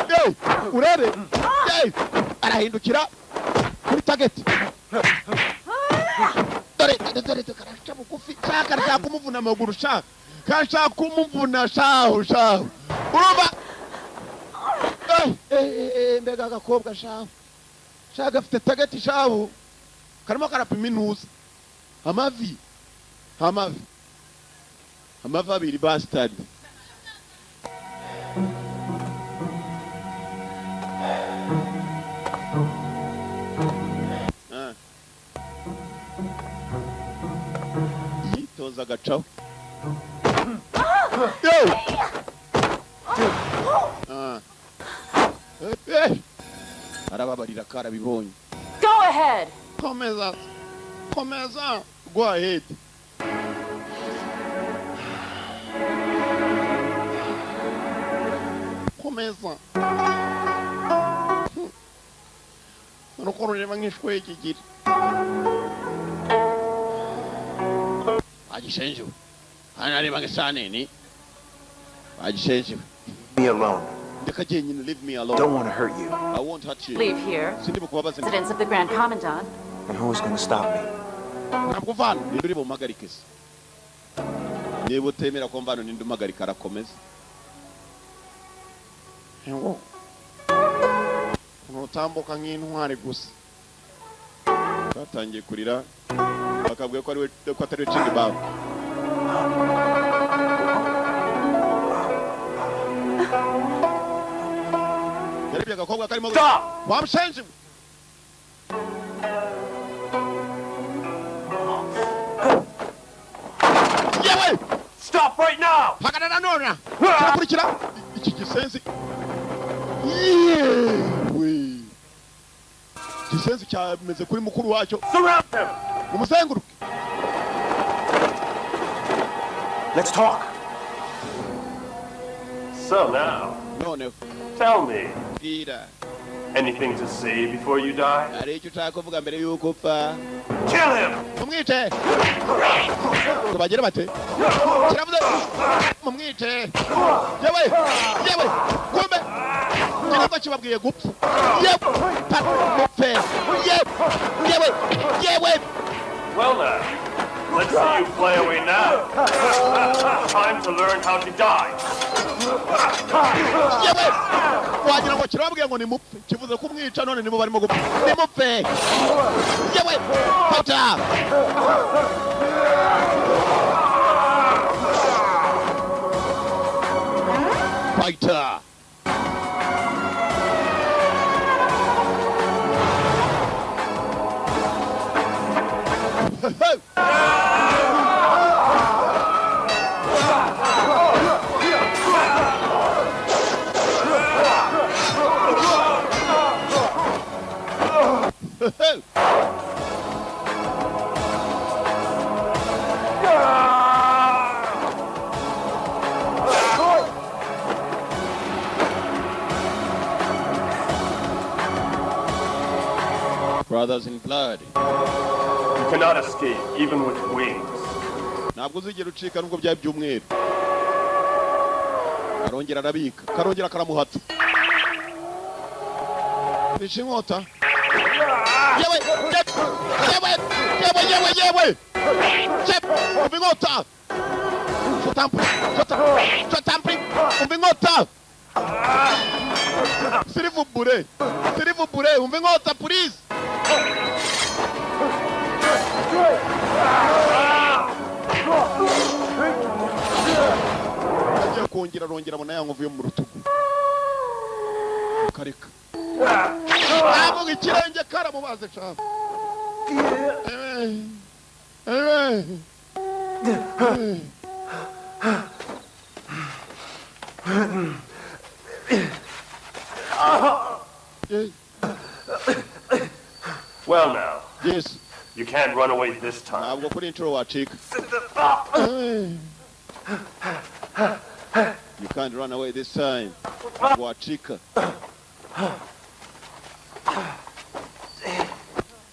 yewe urebe, yewe arahindukira kuri target. Dore dore dore, karaca bugufi sha, karashaka kumuvuna amaguru sha, karashaka kumuvuna shahu shahu, urumva? Eh, eh, eh, mbega agakobwa shahu sha, gafite target shahu, karimo karapima intuza, amavi amavi amavi abiri, bastard. Ah. Yitoza agacaho. Yo! Ah. Eh, eh. Arababarira, karabibonye. Go ahead. Komeza, komeza, go ahead. Komeza. Nuko rureba nk'ishwegigira wagishenjewe hano, areba nk'isanini wagishenjewe. Me alone. Ndeka jyenyine, leave me alone. Don't want to hurt you. I won't hurt you. Leave here. Sindi bukubabaze. Residence of the Grand Commandant. And who is going to stop me? Ntabwo uvana, ninde uri bumuhagarike se? Niba utemera ko mvano, ninde umuhagarika? Arakomeza ngo ntutambuka nk'intwari gusa. Batangiye kurira, bakabwiye ko ari we, ko atari we Cengi Bawo. Yarebye agakobwa karimo. Stop! Wamushenje we! Yewe! Stop right now! Hagarara nona! Kirakurikira iki gisenzi, yewe, gisenzi cyameze kuri mukuru wacyo. Surround him! Umuzenguruke. Let's talk. So now, Noneho tell me, bwira. Anything to say before you die? Hari icyo ushaka kuvuga mbere y'uko upfa? Kill him! Mumwice! Ngo bagere bate, kiravuze mumwice. Yewe yewe, kumbe kirava kibabwiye gupfa. Yewe pa, mupfe, yewe yewe yewe. Well now, Let's see you play away now. Time to learn how to die. Yewe, wagira ngo kirababwiye ngo nimupfe, kivuze ko umwica none nibo barimo gupfa. Nimupfe. Yewe, fata. Fighter. Brothers in blood. You cannot escape, even with wings. Ntabwo uzigera ucika nubwo byaba ibyumweru. Arongera arabika, karongera karamuhata. Nishe inkota. Yewe, yewe, yewe, yewe, yewe. Umva inkota. Sotampuri, umva inkota. Sirivubure, sirivubure, umva inkota, please. Agiye kongera arongera abona ya nkovu yo mu rutugu. Kareka. Ntabwo ikirenge karamubaze cyane. Well now. Yes. You can't run away this time. Ntabwo kuri inshuro wacika. You can't run away this time. Wacika.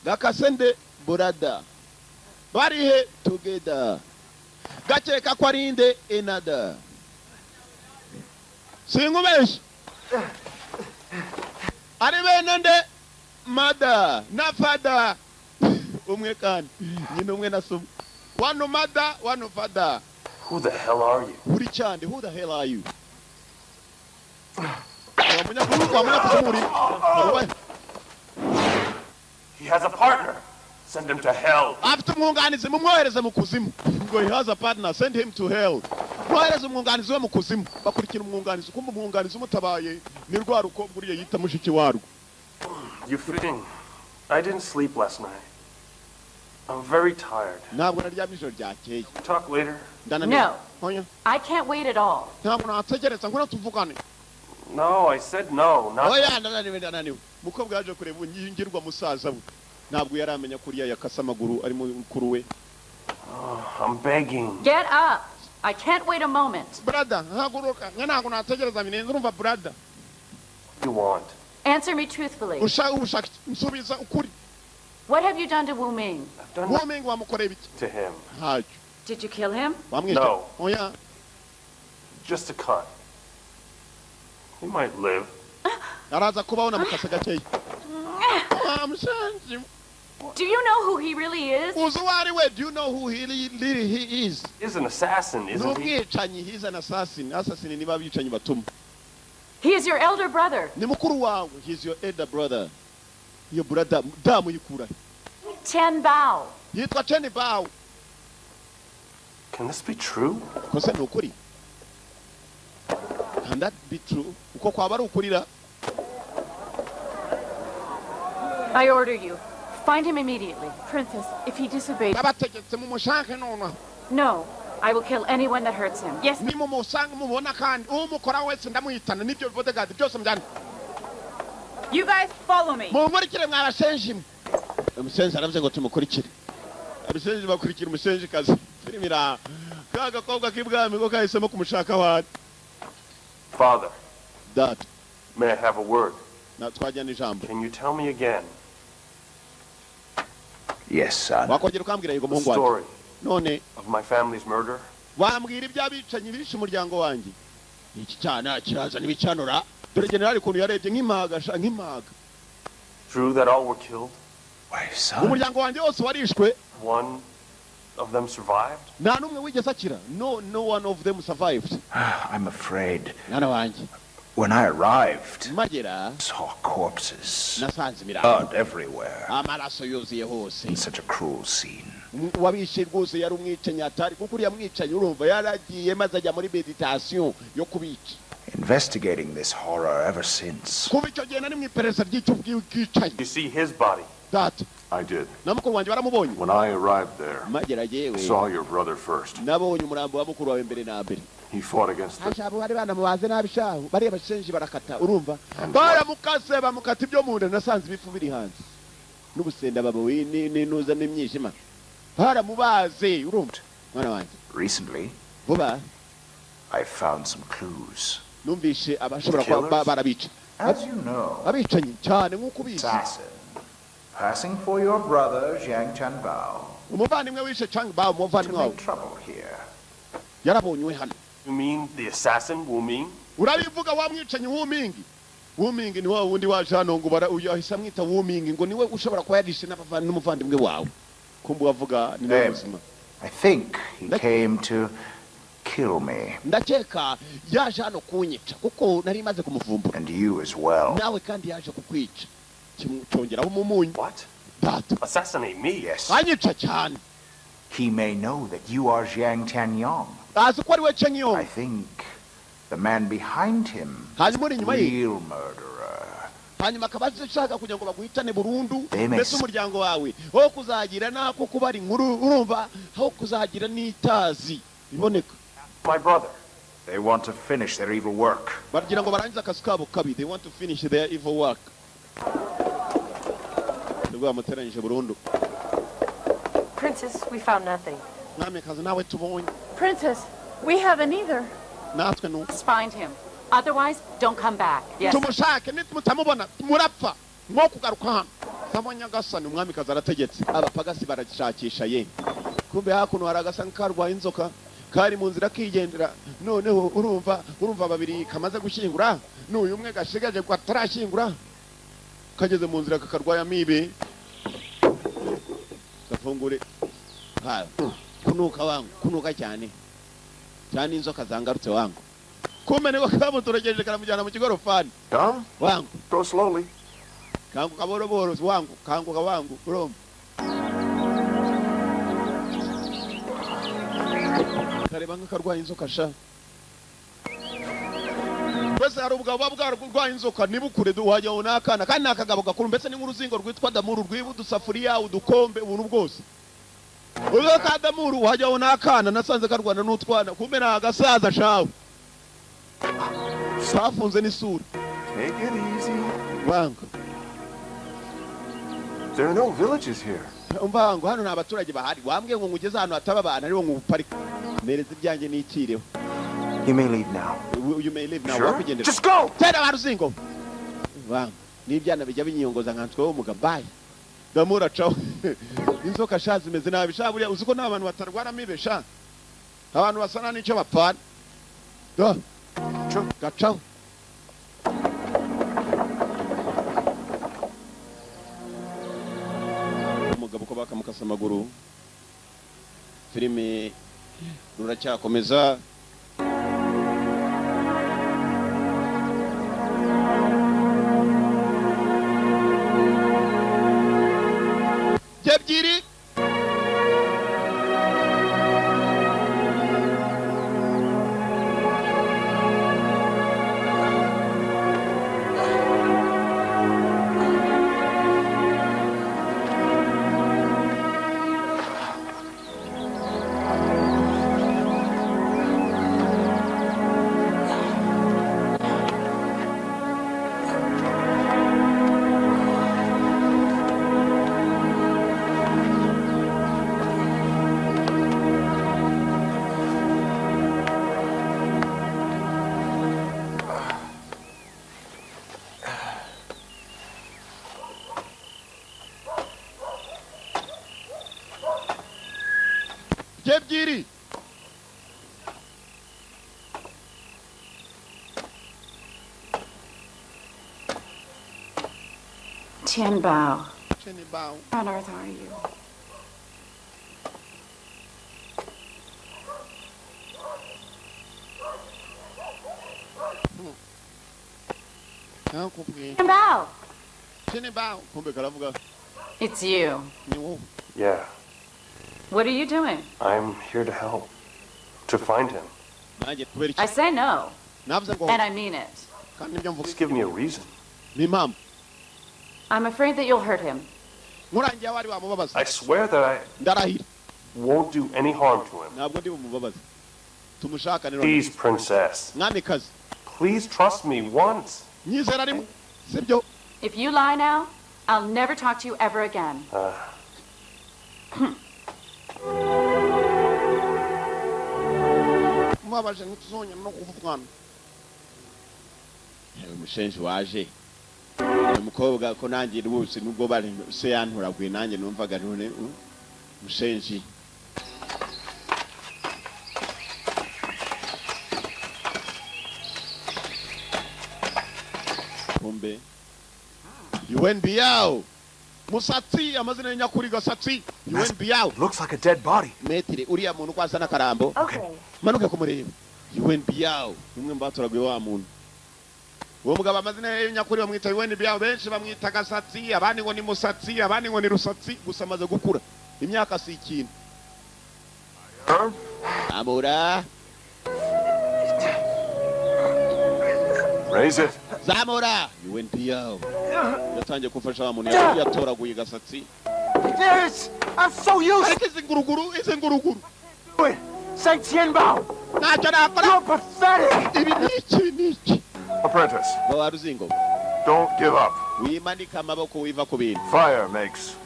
Gakasende burada. Barihe together. Gakeka ko ari inde another. Sinkubeshye. Ari bene nde mother na father. Umwe kandi nyina umwe na sumwe. One mother, one father. Who the hell are you? Uri cyane, who the hell are you? He has a partner. Send him to hell. Afite umwunganizi, mumwohereze mu kuzimu. Ngo he has a partner, send him to hell. Mwohereze umwunganizi we mu kuzimu. Bakurikira umwunganizi, kumva umwunganizi umutabaye ni rwa rukobwa uriya yita mushiki warwo. You fitting. I didn't sleep last night. I'm very tired. Ntabwo naryamye ijoro ryakeye. Talk later. No. I can't wait at all. Ntabwo nategereza ngo tuvugane. No, I said no. Not. Oya, ndananiwe ndananiwe. Mukobwa yaje kureba ngirwa musaza we. Ntabwo yaramenya kuriya yakasa amaguru ari mukuru we. I'm begging. Get up. I can't wait a moment. Brother, haguruka. Ntabwo nategereza minenze urumva brother. You want? Answer me truthfully. Ushaka nsubiza ukuri. What have you done to Wu Ming? I've done Wu Ming wamukoreye ibiki? To him. Ntacyo. Did you kill him? No. Oya. Just a cut. He might live. Araza kubaho na mukase gakeya. Do you know who he really is? Uzi uwo ari we? Do you know who he really he is? He's an assassin, isn't he? N'umwicanyi, he's an assassin. Assassin niba abicanyi batuma. He is your elder brother. Ni mukuru wawe. He's your elder brother. Your brother damu yikura. Chen Bao. Yitwa Chen Bao. Can this be true? Kose ni ukuri. Can that be true? Uko kwaba ari ukurira? I order you. Find him immediately. Princess, if he disobeys... Nabategetse mumushake nonaha. No, I will kill anyone that hurts him. Yes. Nimumusanga mubona kandi umukora wese ndamuhitana n'ibyo bodyguard byose mujyane. You guys follow me. Mumurikire mwabashenji mwe. Umusenzi aravuze ngo tumukurikire. Abasenji bakurikira umusenji kazi. Filimi ira. Ka gakobwa k'ibwami ko kahisemo kumushaka wari. Father. Dad. May I have a word? Na twajyana ijambo. Can you tell me again? Yes, son. Wakongera ukambwira yego muhungu wanjye. Story None of my family's murder. Wambwira iby'abicanyi bishe umuryango wanjye. Iki cyana kiraza n'ibicanura. Dore generali kuntu yarebye nk'impaga sha nk'impaga. True that all were killed. Why, son? Umuryango wanjye wose warishwe. One of them survived? Nta n'umwe wigeze akira. No one of them survived. I'm afraid. Mwana wanjye. When I arrived, Magera saw corpses, nasanze imirambo, blood everywhere. Amaraso yuzuye hose. In such a cruel scene. Wabishe rwose yari umwicanyi atari, kuko uriya mwicanyi, urumva, yaragiye maze ajya muri meditation yo kubica. Investigating this horror ever since. Kuva icyo gihe nari mu iperereza ry'icyo bwicanyi. You see his body? Data. I did. Na mukuru wanjye baramubonye. When I arrived there, Magera yewe, saw your brother first. Nabonye umurambo wa mukuru wawe mbere na mbere. He fought against the Ashabo bari banamubaze nabi shahu, bariya bashenji barakata, urumva, baramukase, bamukata ibyo mu nda. Nasanze ibifu biri hanze n'ubusenda babuwi n'intuza n'imyijima, baramubaze, urumva, mwana wanjye. Recently, Vuba, I found some clues. Numvishe abashobora kuba barabica. As you know, Abicanyi cyane, nk'uko ubizi, assassin, passing for your brother Jiang Chanbao, umuvandimwe wishe Chang Bao, to umuvandimwe wawe make trouble here. yarabonywe hano. You mean the assassin, Wu Ming? Urabivuga wa mwicanyi Wuming? Wuming ni wa wundi waje hano ngo bara uyu ahise amwita Wuming, ngo niwe ushobora kuba yarishe n'umuvandimwe wawe. Kumbe wavuga ni nawe Eh. muzima. I think he came to kill me. Ndakeka yaje hano kunyica kuko nari maze kumuvumbura. And you as well. Nawe kandi yaje kukwica. Cyongeraho umumunyu. What? Data. Assassinate me? Yes. Anyica cyane. He may know that you are Jiang Tianyong. Azi ko ari we Cheng I Yong. think the man behind him Hanyuma uri inyuma ye, real murderer. hanyuma akaba ashaka kugira ngo baguhitane burundu, They may mbese umuryango wawe aho kuzagira n'ako kubara inkuru, urumva, aho kuzagira n'itazi iboneka. My brother. They want to finish their evil work. Bagira ngo barangize akazi kabo kabi. They want to finish their evil work. Nibwo bamuteranyije burundu. Princess, we found nothing. Mwamikazi, nawe tubonye. Princess, we haven't either. Natwe nuko. Must find him. Otherwise, don't come back. Yes. Tumushake, nimutamubona murapfa nko kugaruka hano. Sabo nyagasani, umwamikazi arategetse, abapagasi barashakisha ye. Kumbe hakuno hari agasa nk'akarwaye inzoka kari mu nzira kigendera. Noneho urumva babiri kamaze gushyingura, n'uyu umwe gashigaje ko atarashyingura, kageze mu nzira kakarwaye amibe. Gafungure ha kunuka wangu, kunuka cyane cyane, inzoka zangarutse wangu. Kumbe niko kamuturegeje, karamujyana mu kigorofani. Come, Wangu. Go slowly. Kanguka buhoro buhoro wangu, kanguka wangu, urumva, kareba nk'akarwaye inzoka sha. Mbese hari ubugabo buba bwarwaye inzoka ntibukure, wajya ngo ni akana, kandi ni akagabo gakuru, mbese ni nk'uruzingo rwitwa damuru rwiba udusafuriya, udukombe, ubuntu bwose. Ubwo ka damuru wajya ngo ni akana, nasanze karwana n'utwana, kumbe ni agasaza shawe, kafunze n'isura. Take it easy. Wangu. There are no villages here. Umva ngo hano nta baturage bahari. Wambwiye ngo ngugeze ahantu hataba abantu, aribo ngo uparike nereza ibyanjye nikireho. You may leave now. You may leave now. Sure. Wakwigendera. Just go! Tera ba ruzingo wangu, n'ibyana bijya binyiyongoza nkanswe wo mugabaye. Damura caho inzoka sha zimeze nabi sha. Buriya uzi ko nta bantu batarwara amibe sha, abantu basana n'icyo bapfana da gacaho. Umugabo ko bakamukasa amaguru. Filime ruracyakomeza. Ebyiri. Ebyiri. Tian Bao, Cheni Bao. where on earth are you? Nakubwiye. Bao. Chini bao. Kumbe karavuga. It's you. Ni wowe. Yeah, What are you doing? I'm here to help. To find him. Nanjye kubera iki? I say no, Navuze ngo and I mean it. kandi nibyo mvuga. Just give me a reason. Ni impamvu. I'm afraid that you'll hurt him. Nkurangiye aho ari wamubabaza. I swear that I Ndarahira. won't do any harm to him. Ntabwo ndi bumubabaze. Tumushakane none. Please, princess. Mwamikazi. Please trust me once. Nyizera rimwe. Sibyo? If you lie now, I'll never talk to you ever again. Mubabaje ntituzongera no kuvugana. Yewe mushenji waje. Uyu mukobwa ko nanjye rwose nubwo bari se yanturaguye nanjye numvaga none mushenji. Kumbe UNBO Musatsi amazina ya nyakuri Gasatsi UNBO Looks like a dead body. Metire uriya muntu kwasa n'akarambo. Okay. Manuke kumureba. UNBO umwe mbatoraguye wa muntu. Uwo mugabo amazina ye nyakuri bamwita UNBO, benshi bamwita Gasatsi, abandi ngo ni Musatsi, abandi ngo ni Rusatsi, gusa amaze gukura. Imyaka si ikintu. Amura. Raise it. Zamura. UNBO yatangiye gufasha wa muntu yatoraguye Gasatsi. Yes! I'm so used Ariko izi nguruguru, izi nguruguru. to it! Say Tianbao! Ntacyo nakora. You're pathetic! Ibi ni iki, ibi ni iki? Apprentice, Ngo wa ruzingo. don't give up. Wimanika amaboko wiva ku bintu. Fire makes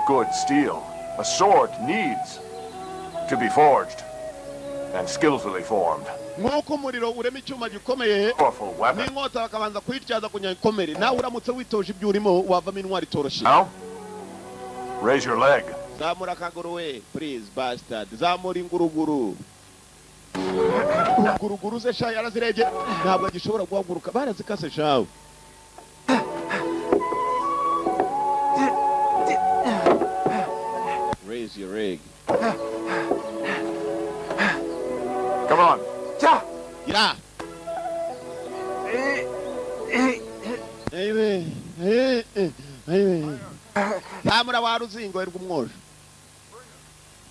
good steel. A sword needs to be forged and skillfully formed. Nk'uko umuriro urema icyuma gikomeye Powerful weapon. n'inkota bakabanza kuyityaza kugira ngo ikomere, nawe uramutse witoje ibyo urimo wavamo intwari itoroshye. Now, raise your leg. Zamura akaguru we, please bastard. Zamura inguruguru. Inguruguru ze sha yarazirebye ntabwo agishobora guhaguruka, barazikase shawe. Raise your leg. Come on. Ja! Ira. Ayiwe, eh, eh, ayiwe. Zamura wa ruzingo rw'umwojo.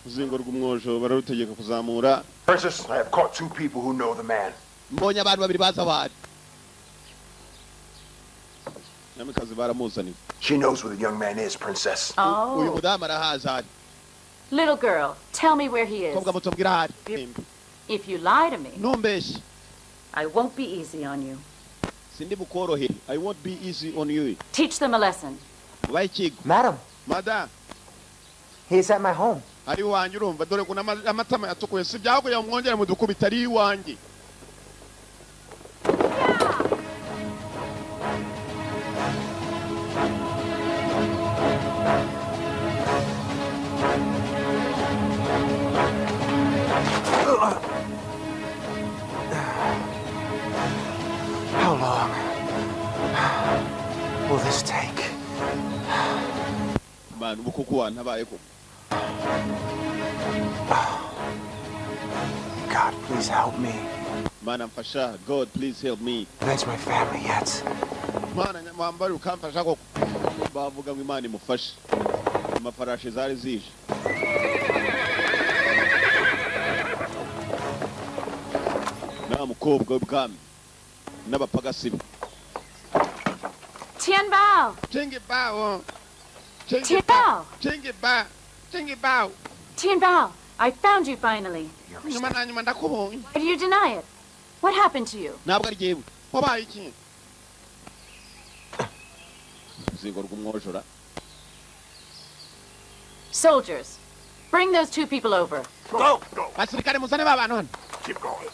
Uruzingo rw'umwojo bararutegeka kuzamura. Princess, I have caught two people who know the man. Mbonye abantu babiri baza bari. Nyamikazi baramuzaniye. She knows where the young man is, Princess. Uyu Oh. mudamu arahaza ari. Little girl, tell me where he is. Mukobwa muto mbwira ahari. If you lie to me, Ntumbeshye. I won't be easy on you. Sindi bukorohere. I won't be easy on you. Teach them a lesson. Ubahe ikigo. Madam, Madam, he is at my home. ari iwanjye urumva dore ukuntu amatama yatukuye si ibyaho kugira ngo mwongere mudukubite ari iwanjye. How long will this take? Bantu ubu kuko wantabaye koko. God, please help me. Mana mfasha, God please help me. Avenge my family yet. Mana wambare ukamfasha koko. Bavuga ngo Imana imufashe. Amafarashi zari zije. Na mukobwa w'ubwami n'abapagasi be. Tianbao! Chingi bao. Chingi Tianbao! Chingi ba. Chingi bao. Tianbao! I found you finally. Nyuma na nyuma ndakubonye. Why do you deny it? What happened to you? Ntabwo ari jyewe. Wabaye iki? Uruzingo rw'umwojora. Soldiers, bring those two people over. Go! Go! Basirikare muzane ba bantu hano. Keep going.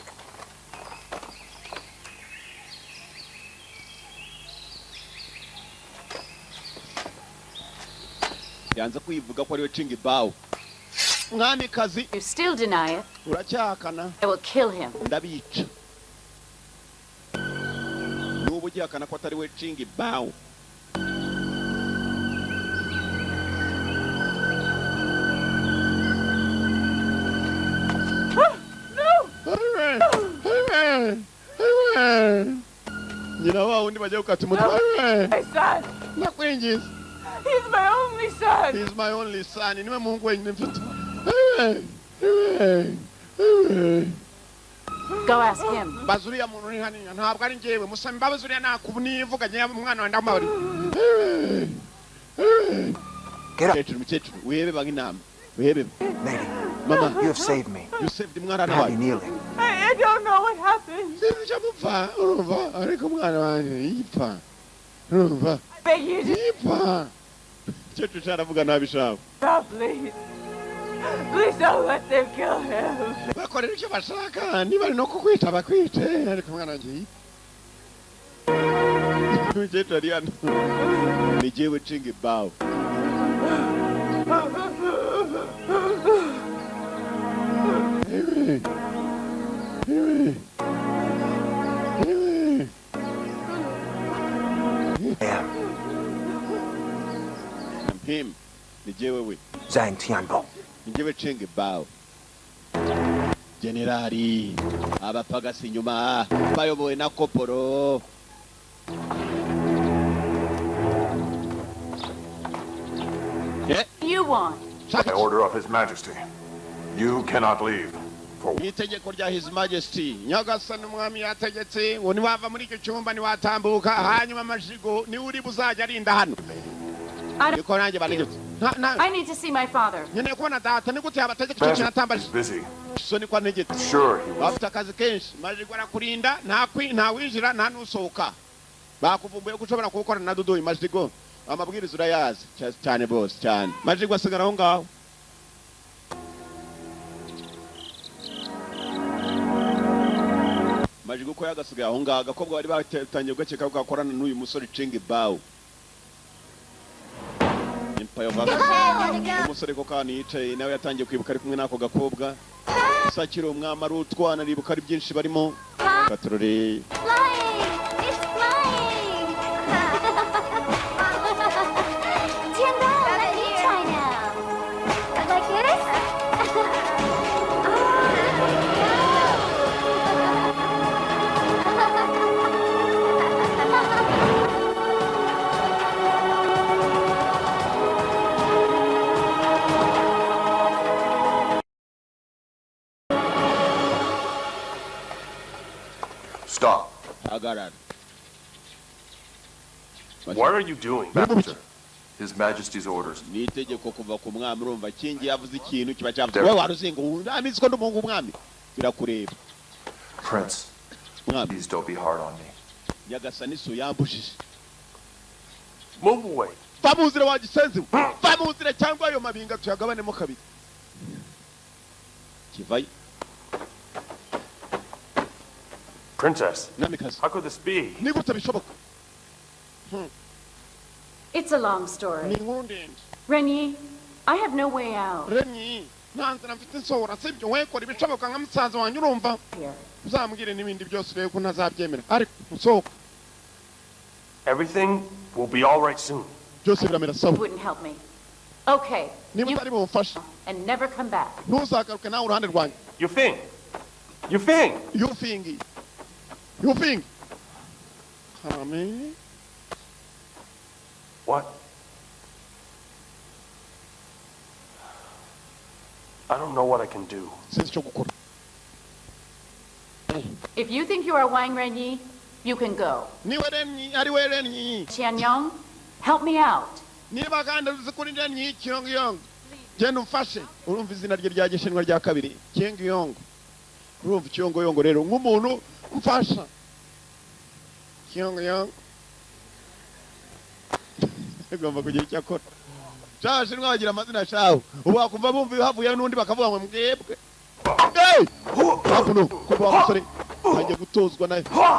Yanze kwivuga ko ariwe Chingi Bao. Mwamikazi You still deny it, uracyahakana I will kill him. ndabica. N'ubu ugihakana ko atari we Chingi Bao. Nyina wa wundi bagiye gukata umutwe. My son. Ndakwingiza. He's my only son. He's my only son. Niwe muhungu wenyine mfite. Go ask him. Baza uriya muntu uri hano ntabwo ari njyewe musaba imbabazi uriya nakunivuga umwana wanjye ndamubabariye. Mukecuru mukecuru wihebe banga inama wihebe. Lady, Mama, you have saved me. You saved umwana Have wawe. you kneeling? I don't know what happened. Sinzi icyo mupfa urumva ariko umwana wanjye yipfa urumva I beg you to yipfa. Mukecuru cyaravuga nabi shawe. stop, please. Please don't let them kill him. Bakorera icyo bashaka niba ari no kukwita bakwice ariko umwana wanjye yipfa. Mukecuru ari hano ni jyewe nshinga ibawe. I am I'm him. Ni jyewe we. Zhang Tianbo. Ni jyewe nshinga ibawe. Generali abapagasi inyuma bayobowe na koporo. You want? By order of His Majesty, you cannot leave. For Itegeko rya His Majesty Nyagasani umwami yategetse ngo niwava muri icyo cyumba niwatambuka hanyuma amajigo niwe uri buzajya arinda hano. I don't. Niko nanjye bantegetse. I need to see my father. Nkeneye kubona data ni gute yabategeka icyo kintu atambaje. is busy. So niko antegetse. Sure, he was. Bafite akazi kenshi majigo arakurinda nta winjira nta n'usohoka. Bakuvumbuye ko ushobora kuwukorana na Dudu majigo amabwiriza urayazi cyane bose cyane. Majigo asigara aho ngaho. Majigo ko yagasigaye aho ngaho agakobwa bari batangiye gukeka ko gakorana n'uyu musore Ching Bao. Empire of Africa. Umusore ko kandi yicaye nawe yatangiye kwibuka ari kumwe n'ako gakobwa. Sakiro umwami ari utwana aribuka ari byinshi barimo. Katorore. Flying! It's flying! Tianbo, let me try now. Like this? Stop. Hagarara. What are you doing? Master, His Majesty's orders. Ni itegeko kuva ku mwami urumva kingi yavuze ikintu kiba cyavuze. Wowe waruzinga amizi ko ndi umuhungu w'umwami birakureba. Prince, Mwami please don't be hard on me. Nyagasani so yambujije. Move away. Va mu nzira wa gisenzi we. Va mu nzira cyangwa ayo mabinga tuyagabanemo kabiri. Kivayo. Princess, Mwamikazi. how could this be? Ni gute bishoboka? It's a long Ni story. inkuru ndende. Renyi, I have no way out Renyi, nta nzira mfite nsohora sibyo we kora ibishoboka nka musaza wanjye urumva. here. Uzambwire n'ibindi byose urebe ko ntazabyemera ariko nsohoka Everything will be all right soon. byose biramera You sawa. wouldn't help me. Okay. Niba You utari bumufashe and never come back. ntuzagaruke nawe uruhande rwanjye. Yufeng! Yufeng! Yufingi. Yufingi. Kame. What? I don't know what I can do. Sinzi icyo gukora. If you think you are Wang Renyi, you can go. Niba Renyi ari we Renyi. Tianyong, help me out. Niba kandi uzi kuri Renyi Kyongyong. Genda umfashe. Urumva izina rye rya gishinwa rya kabiri. Kyongyong. Urumva Kyongoyongo rero nk'umuntu mfasha. Kyongyong. Agomba kugira icyo akora. Abashinwa bagira amazina shaho. Ubu wakumva bumva havuye n'undi bakavuga ngo mwebwe. Hey! Hakuno kuva wa musore agiye gutozwa na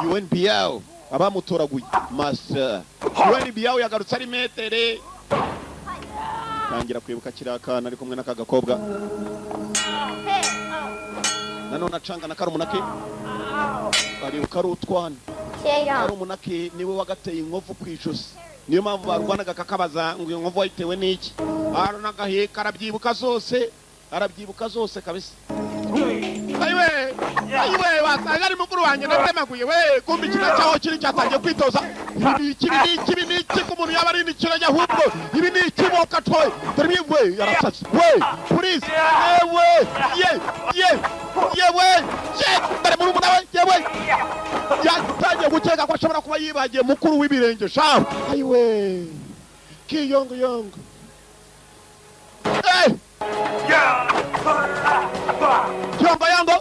UNBL abamutoraguye master. UNBL yagarutse ari metere. Tangira kwibuka kirakana ari kumwe n'aka gakobwa. Nanone acanga na karumuna ke. Aribuka ari utwana. Karumuna ke niwe wagateye inkovu ku ijosi. Niyo mpamvu barwanaga kakabaza ngo iyo nkovu wayitewe n'iki. Arona agaheka arabyibuka zose. Arabyibuka zose kabisa. Ayiwe! Ayiwe, wasanga ari mukuru wanjye natemaguye we. Kumbe ikina cyaho kiri cyatangiye kwitoza. Ibi ni iki? Ibi ni iki? Ibi ni iki? Ko umuntu yaba ari ikirajya ahubwo ibi ni iki? Boka toy dore ibi we yarasatse we. Please, yewe ye ye yewe ye, dore murumuna we yewe yatangiye gukeka ko ashobora kuba yibagiye mukuru w'ibirenge shaho. Ayiwe, kiyongo yongo. Eh! Yongo yongo.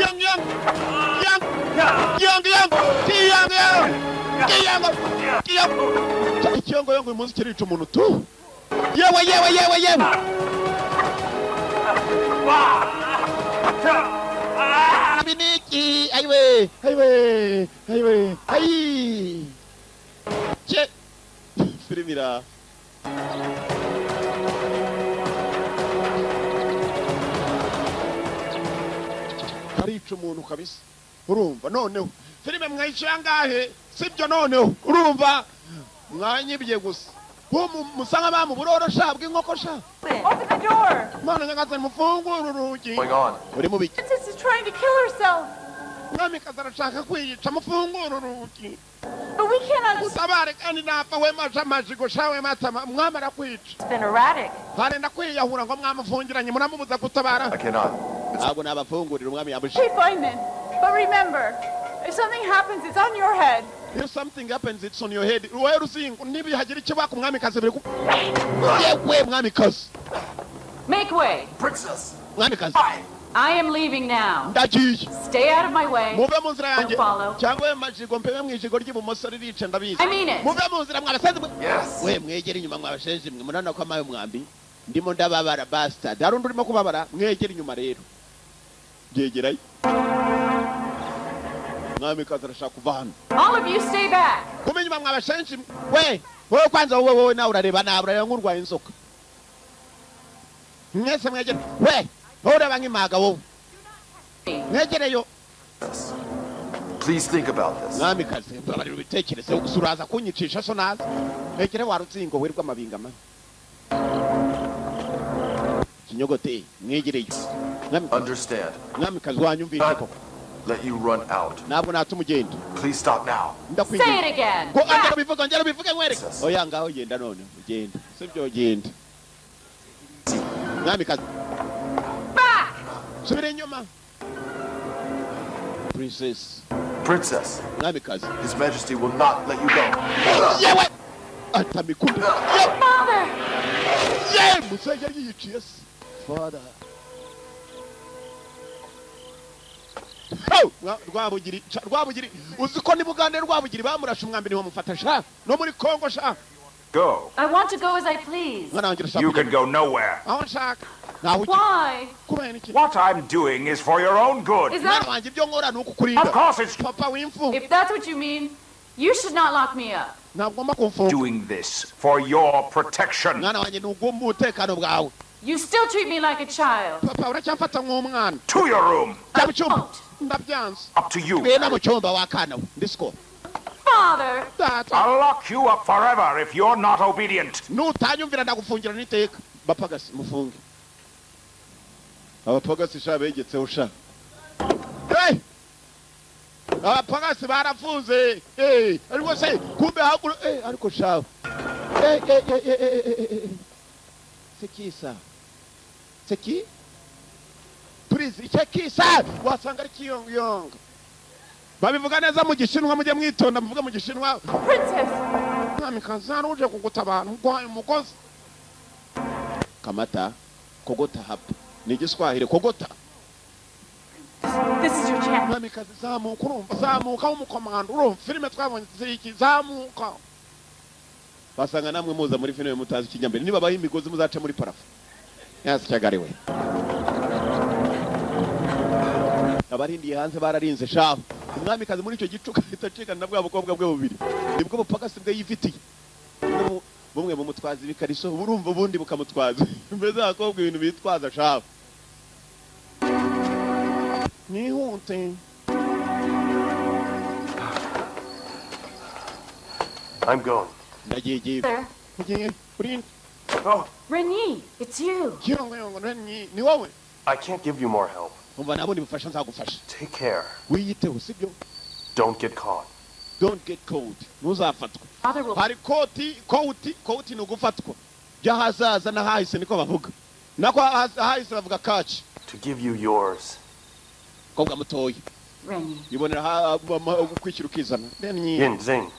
Yang yang yang yang yang yang yang yang yang. Ikiyongo yongo uyu munsi kirica umuntu tu. Yewe yewe yewe yewe. Ibi ni iki? Ayiwe ayiwe ayiwe ayi. Che filimi ira. Karica umuntu kabisa. Urumva noneho filime mwayishyuye angahe? Sibyo noneho urumva mwanyibye gusa. Ko musa nk'abamu buroro sha bw'inkoko sha. Open the door! Mana nyagasani, mufungure urugi. Going on. Uri mu biki? Princess is trying to kill herself. Mwamikazi arashaka kwiyica, mufungure urugi. But we cannot. Utabare kandi napfa we maja amajigo sha we matama mwami arakwica. It's been erratic. Arenda kwiyahura ngo mwamufungiranye muramubuza gutabara. I cannot. Ntabwo nabafungurira, umwami yambujije. Okay, fine then. But remember, if something happens, it's on your head. If something happens, it's on your head. Wowe ruzingo, nibihagira icyo ku mwamikazi biri ku yewe mwamikazi. Make way. Princess! Mwamikazi. I am leaving now. Ndagiye. Stay out of my way. Muve mu nzira yanjye. Follow. Cyangwa we majigo mpebe mu ijigo ry'ibumoso ririca ndabizi. I mean it. Muve mu nzira mwabasenzi mwe. Yes! We mwegere inyuma mwabashenzi mwe, murabona ko amaye umwambi ndimo ndababara bastard. Hari undi urimo kubabara, mwegere inyuma rero. Byegerayo. Mwamikazi arashaka kuva hano. All of you stay back. Kuma inyuma mwabashenzi mwe. We wowe kwanza, wowe wowe nawe urareba nawe urareba nk'urwaye inzoka. Mwese mwegere. We wowe ureba nk'impaga wowe. Mwegereyo. Please think about this. Mwamikazi, mbabarira ubitekerezo gusa, uraza kunyicisha so naza. Mwegere wa rutsingo we rw'amabinga ma. Kinyogote, mwegereyo. Mwamikazi, Understand. mwamikazi wanyumvishe Not koko. let you run out. Ntabwo natuma ugenda. Please stop now. Say Ndakwinginze. it again. Ngo ongera ubivuge, ongera ubivuge nkwereke. Yes. Oya ngaho genda none, ugenda. Sibyo genda. Mwamikazi, Back! subira inyuma. Princess, Princess, mwamikazi. His Majesty will not let you go. Yewe! Atamikunda. Yewe! Father! Ye! Musa yari yiyiciye se. Father. Oh! Rwabugiri, Rwabugiri, uzi ko ni Bugande Rwabugiri bamurashe umwambi ntiwamufata sha. No muri Kongo sha. Go. I want to go as I please. Mwana wanjye urashaka You kugenda. can go nowhere. Aho nshaka. Ntaho ujya. Why? Kubera iki? What I'm doing is for your own good. Is Mwana that wanjye, ibyo nkora ni ukukurinda. Of course it's Papa w'imfungwa. if that's what you mean, you should not lock me up. Ntabwo ngomba kumfunga. Doing this for your protection. Mwana wanjye, ni ubw'umutekano bwawe. You still treat me like a child. Papa, uracyamfata nk'umwana. To your room. Jya mu cyumba. Won't. Ndabyanze. Up to you. Ngwino mu cyumba wakana we. Ndisiko. Father! Data. I'll lock you up forever if you're not obedient. Nutanyumvira ndagufungira n'iteka. Bapagasi mufunge. Abapagasi sha begetseho sha. Hey! Abapagasi barafunze. Hey, ariko se kumbe hakuno eh ariko sha. Eh eh eh eh eh eh eh. C'est qui ça? C'est qui? Please, c'est qui ça? Wasanga ari kiyongiyongo. Babivuga neza mu Gishinwa, mujye mwitonda muvuge mu Gishinwa. Princess! Mwamikazi, hari uje kugutabara nguhaye umugozi. Kamata kogota hapa ni Igiswahili kogota. This is your chance. Mwamikazi, zamuka, urumva, zamuka w'umukomando. Urumva filime twabonye ziki, zamuka. Basanga namwe muza muri filime mutazi ikinyambere, niba baha imigozi muzaca muri plafond. Yasicyagariwe abarindiye hanze bararinze shaho. Umwamikazi muri icyo gicuku ahita acikana na bwa bukobwa bwe bubiri, nibwo bupagasi bwe yifitiye. Bumwe bumutwaza ibikariso, burumva, ubundi bukamutwaza mbese abakobwa ibintu bitwaza shaho. Nihute. I'm going. Ndagiye. Sir. Ugiye uri? Oh. Renyi, it's you. Ni wowe. I can't give you more help. Umva nabone bufasha nzagufasha. Take care. Wiyiteho sibyo? Don't get caught. Don't get caught. Ntuzafatwa. Hari koti, koti, koti ni ugufatwa. By'ahazaza n'ahahise niko bavuga. Nako ahahise bavuga catch. To give you yours. Kobwa mutoya. Renyi. Yibonera kwishyira ukizana. Yin Zing.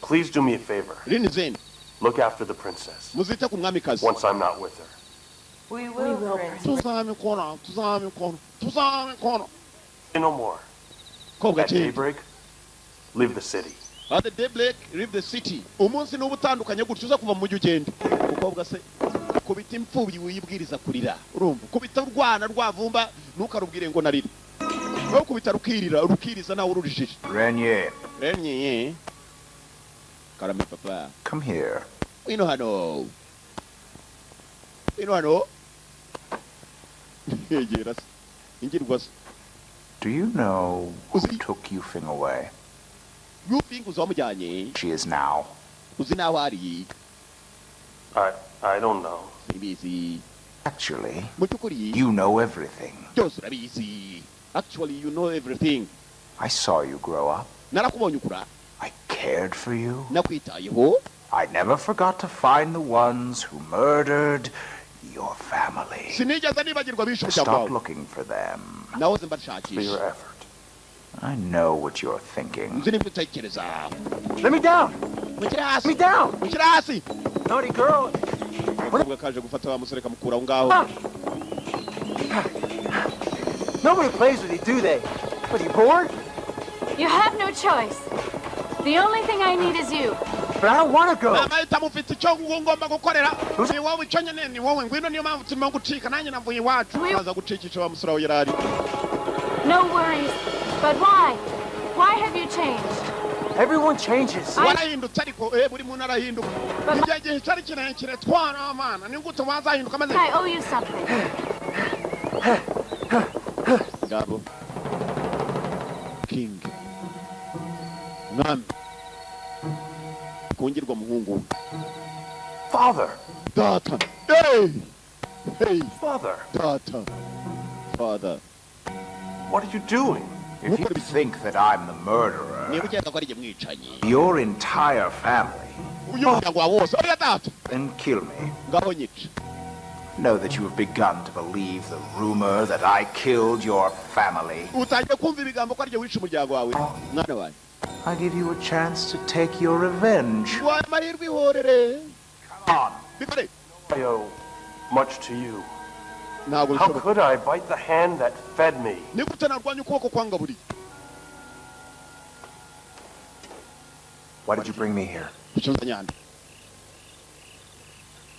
Please do me a favor. Yin Zing. Look after the princess. Muzite ku mwamikazi. Once I'm not with her. We will, Prince. Tuzabikora, tuzabikora, tuzabikora. No more. Kobwa At daybreak, leave the city. At the daybreak, leave the city. Umunsi nuba utandukanye gutyo uza kuva mu mujyi ugenda. Mukobwa se kubita imfubyi wiyibwiriza kurira. Urumva? Kubita urwana rwavumba ntukarubwire ngo narira. Wowe kubita rukirira, rukiriza nawe ururijije. Renye. Renye. Karame papa. Come here. Ino hano. Ino hano. Yegera se. Ingirwa se. Do you know who took Yufeng away? Yufeng uzamujyanye. She is now. Uzi naho ari. I don't know. Simbizi. Actually, mu by'ukuri you know everything. Byose urabizi. Actually, you know everything. I saw you grow up. Narakubonye ukura. I cared for you. Nakwitayeho. I never forgot to find the ones who murdered your family. Sinigeze nibagirwa bishe umuryango Stop wawe. looking for them. Nahoze mbashakisha. For your effort. I know what you're thinking. Nzi n'ibyo utekereza. Let me down. Mushyire hasi. Let me down. Mushyire hasi. Naughty girl. Akobwa kaje gufata wa musore kamukura aho ngaho. Nobody plays with you, do they? What, are you bored? You have no choice. The only thing I need is you. But I don't want to go. Amahitamo ufite icyo ngomba gukorera. Ni wowe icyo nyine, ni wowe ngwino, niyo mpamvu turimo gucika nanjye navuye iwacu. Baza gucikisha wa musore aho yari ari. No worries. But why? Why have you changed? Everyone changes. Warahindutse ariko buri muntu arahinduka. Igihe gihe cyari kirekire twara abana ni gute wazahinduka maze. I owe you something. Ngabo. King. Mwami. Kungirwa muhungu we. Father. Data. Hey! Hey. Father. Data. Father. What are you doing? If you think that I'm the murderer, Niba ukeka ko ari jye mwicanyi. your entire family, Uyu muryango wawe wose. Oya data. then kill me. Ngaho nyica. Know that you have begun to believe the rumor that I killed your family. Utangiye kumva ibigambo ko ari jye wishe umuryango wawe. Mwana wanjye. I give you a chance to take your revenge. Waye amahirwe ihorere. Come on. Bikore. I owe much to you. Ntabwo How bishoboka. could I bite the hand that fed me? Ni gute narwanya ukuboko kwangaburiye? Why did you bring me here? Icyo nzanye hano.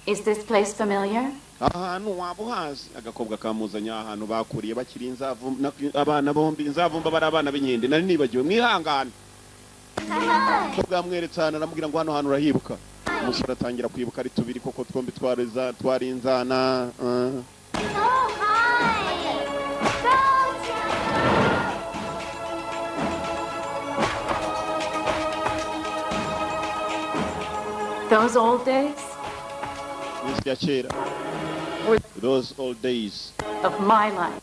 Is this place familiar? Ahantu waba uhazi. Agakobwa kamuzanye ahantu bakuriye bakiri inzavu, abana bombi inzavumba bari abana b'inkende. Nari nibagiwe mwihangane. Agakobwa yamweretse ahantu aramubwira ngo hano hantu urahibuka. Umusore atangira kwibuka ari tubiri koko twombi twari inzana. Oh, hi. Go, Those old days Iminsi ya kera. Those old days. of my life.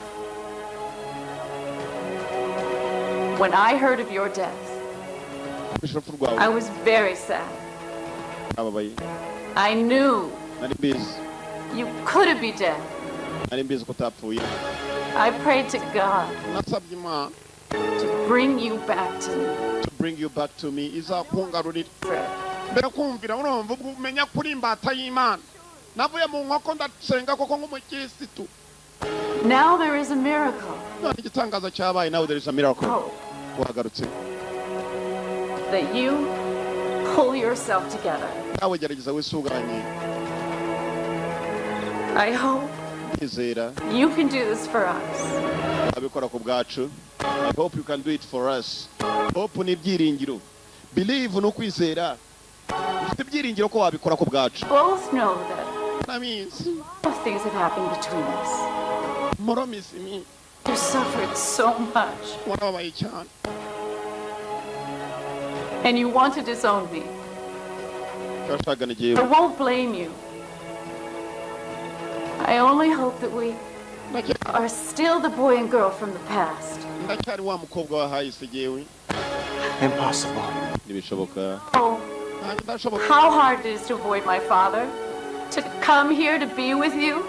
When I heard of your death, Urupfu rwawe. I was very sad. Ababaye. I knew Nari mbizi. you couldn't be dead. Nari mbizi ko utapfuye. I prayed to God Nasabye Imana to bring you back to me. to bring you back to me. Izakungarurira. Fred. Mbere kumvira urumva ubwo umenya kuri imbata y'Imana. Navuye mu nkoko ndasenga koko nk'umukirisitu. Now there is a miracle. None igitangaza cyabaye. Now there is a miracle. Hope Wagarutse. that you pull yourself together. Nawe gerageza wisuganye. I hope Ndizera you can do this for us. wabikora ku bwacu. I hope you can do it for us. Hope ni ibyiringiro. Believe ni ukwizera. Ufite ibyiringiro ko wabikora ku bwacu. Both know that Ndabizi. a lot of things have happened between us. Promise me. You suffered so much, Warababaye cyane. and you want to disown me. Turashagana igihe. I won't blame you. I only hope that we are still the boy and girl from the past. Ndacyari wa mukobwa wahahise jyewe. Impossible. Ntibishoboka. Oh, Ndashoboka. how hard it is to avoid my father. To come here to be with you.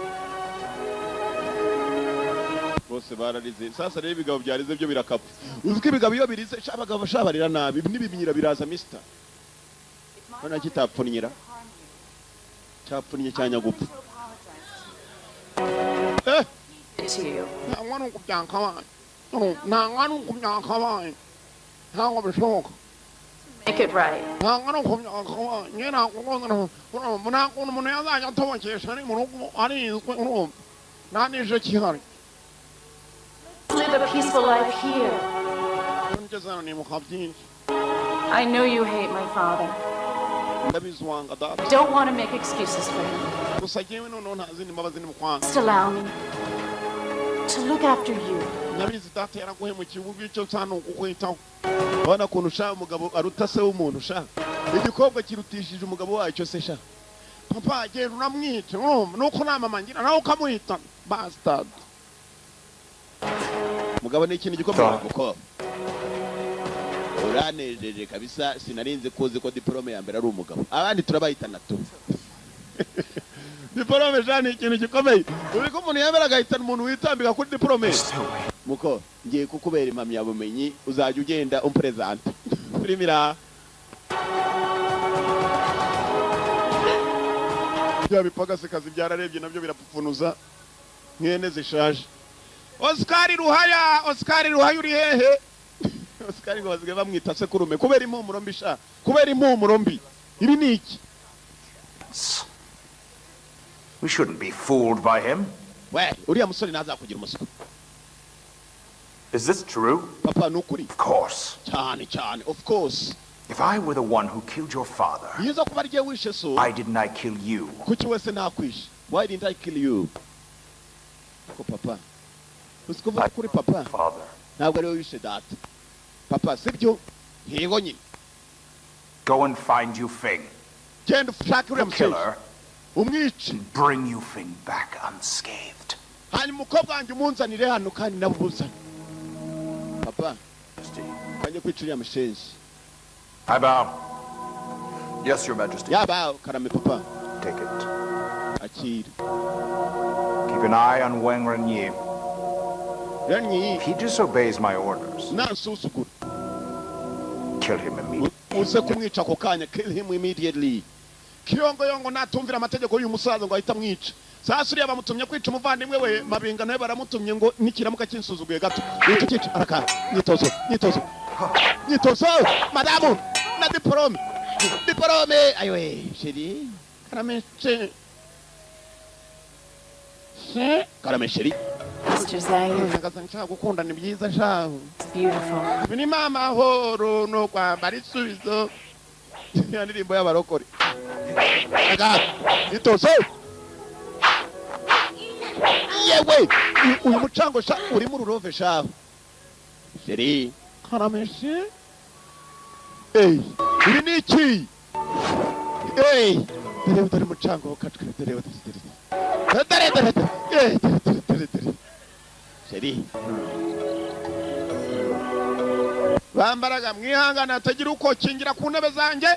Bose bararize. Sasa rero ibigabo byarize byo birakapfa. Uzi ko ibigabo iyo birize, sha abagabo shabarira nabi, n'ibibinyira biraza mister. None kitapfunnyira. Cyapfunnye cyanya gupfa. Eh! To you. Nta nuko byankabaye. Nta nuko byankabaye. Ntabwo bishoboka. Make it right. Ntabwo nuko byankabaye. Njye ntabwo ntabwo umuntu yazajya atobokesha ari mu rugo arinzwe urumva. Nta n'ije kihari. Live a peaceful life here. Ngeze hano nimuka byinshi. I know you hate my father. Ndabizi wanga data. I don't want to make excuses for him. Gusa jyewe noneho nta zindi mbabazi ni mu kwanga. Just allow me to look after you. Ndabizi data yaraguhemukiye ubu icyo nsa ni ukukwitaho. Urabona ukuntu sha umugabo aruta se w'umuntu sha. Igikobwa kirutishije umugabo wacyo se sha. Papa genda uramwica urumva nuko nta mama ngira nawe ukamuhita bastard. Mugabo ni ikintu gikomeye kuko uranejeje kabisa sinarinze kuzi ko diplome ya mbere ari umugabo. Abandi turabahitana tu. Diplome jana ikintu gikomeye. Uri ko umuntu yemera agahitana umuntu witambika kuri diplome. Muko ngiye kukubera impamyabumenyi uzajya ugenda umpresente. Primira. Bya bipagase kazi byararebye nabyo birapfupfunuza nkene zishaje. Oscar Ruhaya, Oscar Ruhaya uri hehe? Oscar ngo bazige bamwita se kurume kubera impumuro mbi sha, kubera impumuro mbi. Ibi ni iki? We shouldn't be fooled by him. We, uriya musore ntazakugira umuswa. Is this true? Papa nukuri. Of course. Cyane cyane, of course. If I were the one who killed your father, Yiza kuba ariye wishe so. Why didn't I kill you? Kuki wese nakwishe? Why didn't I kill you? Ko papa. Usikuvuga kuri papa. Father. Ntabwo ari wishe data. Papa sibyo? Yego nyine. Go and find Yu Feng. Genda ushake uriya killer. Umwice. Bring Yu Feng back unscathed. Hanyuma umukobwa wanjye umunzanire hano kandi nabuzane. Papa. Kanje kwica uriya mushenzi. I bow. Yes, Your Majesty. Ya bow, karame papa. Take it. Akira. Keep an eye on Wang Renyi. Renyi. If he disobeys my orders, nansuzugura. Kill him immediately. Uze kumwica ako kanya, kill him immediately. Kiyongoyongo natumvira amategeko y'uyu musaza ngo ahita amwica. Sasa uriya bamutumye kwica umuvandimwe we, Mabinga nawe baramutumye ngo nikiramuka kinsuzuguye gato. Wica cyica araka. Nyitozo, nyitozo. Nyitozo, madamu na diplome. Diplome, ayowe, chérie. Karame chérie. Karame chérie. Mr. Zhang, nshaka gukunda ni byiza shaho. It's beautiful. Ni mama horo no kwambara isubizo. Ya ndirimbo y'abarokore. Aga, itozo. Yewe, uyu mucango sha uri mu rurove shaho. Chérie. Karame chérie. Hey, ibi ni iki? Hey, dore dore mucango kacwe dore dore dore. Dore dore dore. Hey, dore dore dore. Chérie. Bambaraga mwihangana atagira uko kingira ku ntebe zanjye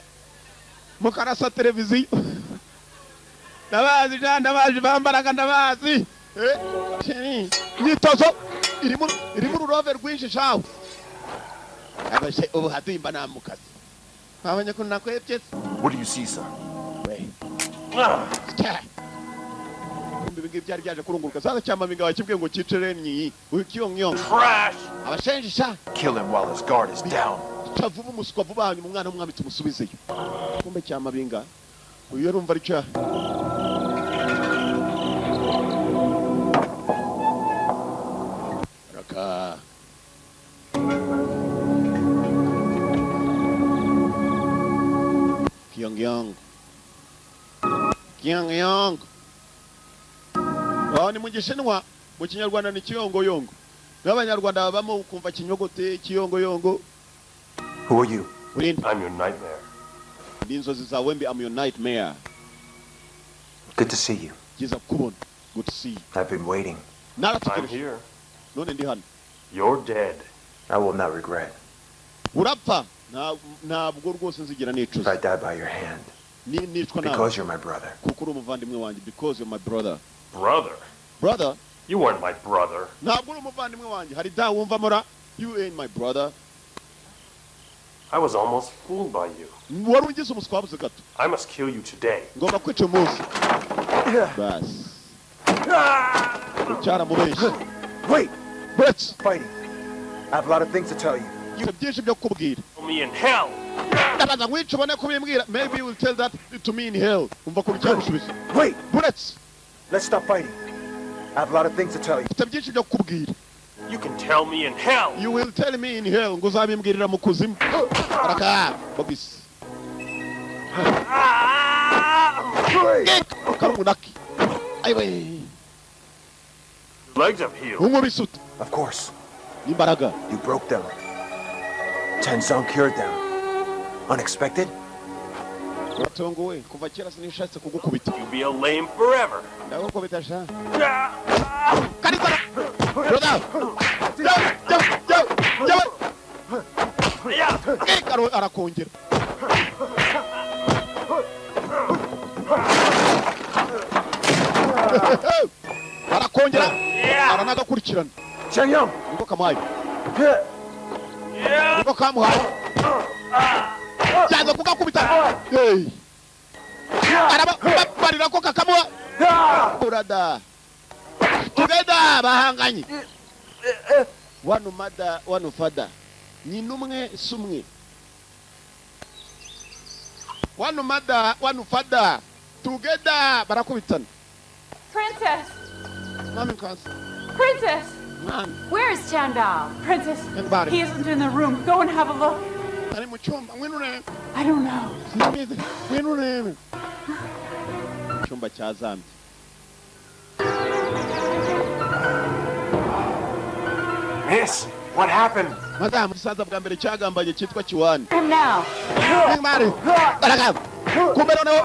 mukarasa televiziyo. Ndabazi ja ndabazi bambaraga ndabazi. Eh, chérie, nyitozo irimo ururove rwinshi shaho. Abashe ubu hatimba namukazi. Abanye ko nakwebye. What do you see, sir? We. Kumbe bingi byari byaje kurunguruka. Sasa cyama binga wakibwiye ngo cicere nyi. Ukiyongyong. Trash. Abashenje sha. Kill him while his guard is down. Tavuba umuswa vuba hanyuma umwana w'umwami tumusubizeyo. Kumbe cyama binga. Uyu yarumva ari cya. Raka. Kyongyong. Kyongyong. Aho ni mu Gishinwa, mu Kinyarwanda ni Kiyongoyongo. N'Abanyarwanda babamo kumva kinyogote Kiyongoyongo. Who are you? I'm your nightmare. Ndi inzozi zawe mbi, I'm your nightmare. Good to see you. Byiza kukubona. Good to see you. I've been waiting. I'm Narategereje. here. None ndi hano. You're dead. I will not regret Urapfa. Ntabwo rwose nzigera if nicuza I die by your hand. Ni nicwa nawe Because you're my brother. kuko uri umuvandimwe wanjye. Because you're my brother. Brother? Brother. You weren't my brother. Ntabwo uri umuvandimwe wanjye. Hari da wumva mora. You ain't my brother. I was almost fooled by you. Wari ungize umuswa wabuze gato. I must kill you today. Ngomba kwica umunsi basi cyaramubeshye. Wait! Buretse. Fighting. I have a lot of things to tell you. Mfite byinshi byo kukubwira. Kill me in hell. Ndabaza nkwica ubone kubimbwira. Maybe you will tell that to me in hell. Umva ko cyamusubiza. Wait! Buretse. Let's stop fighting. I have a lot of things to tell you. Mfite byinshi byo kukubwira. You can tell me in hell. You will tell me in hell. Ngo uzabimbwirira mu kuzimu. Araka bogisi karumunaki ayiwe. Your legs have healed. Unkubise ute? Of course. N'imbaraga. You broke them. Tenzong cured them. Unexpected? Uratunguwe? Kuva kera sinishatse kugukubita. You'll be a lame forever. Ndagukubita sha karizana brother. Jya jya jya Yeah. jya. Arakongera. Arakongera, aranagakurikirana. Cheng Yong! Niko kamuhaye, niko kamuhaye, yaza kugakubita. Hey. Arababarira ko kakamuha. Brother together bahanganye. One mother, one father. Nyina umwe si umwe. One mother, one father, together barakubitana. Princess! Mwamikazi. Princess! Mwami. Where is Chandal? Princess! Everybody. He isn't in the room. Go and have a look. Ari mu cyumba, ngwino urebe. I don't know. Simbizi, ngwino urebe. Icyumba cyazambye. Miss, what happened? Madamu, igisaza bwa mbere cyagambanye cyitwa Kiwani. Him now. Mwari baragamba kumbe noneho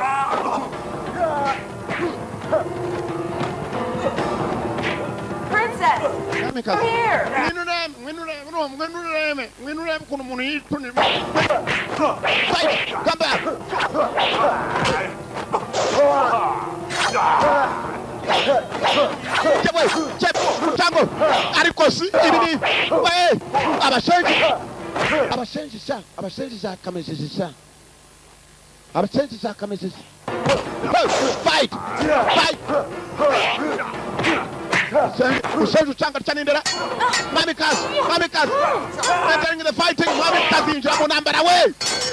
Princess! Mwamikazi. Here! Ngwino urebe, ngwino urebe, urumva, ngwino urebe, ngwino urebe ukuntu umuntu yitunira. Fight! Come back! Jyewe, jyewe, cyangwa ariko si ibi ni we abashenji, abashenji sha, abashenji sha kamejeje sha, abashenji sha kamejeje. Fight! Fight! Ushenji ucanga cyane indera. Mwamikazi, mwamikazi, entering the fighting. Mwamikazi yinjira mu ntambara we.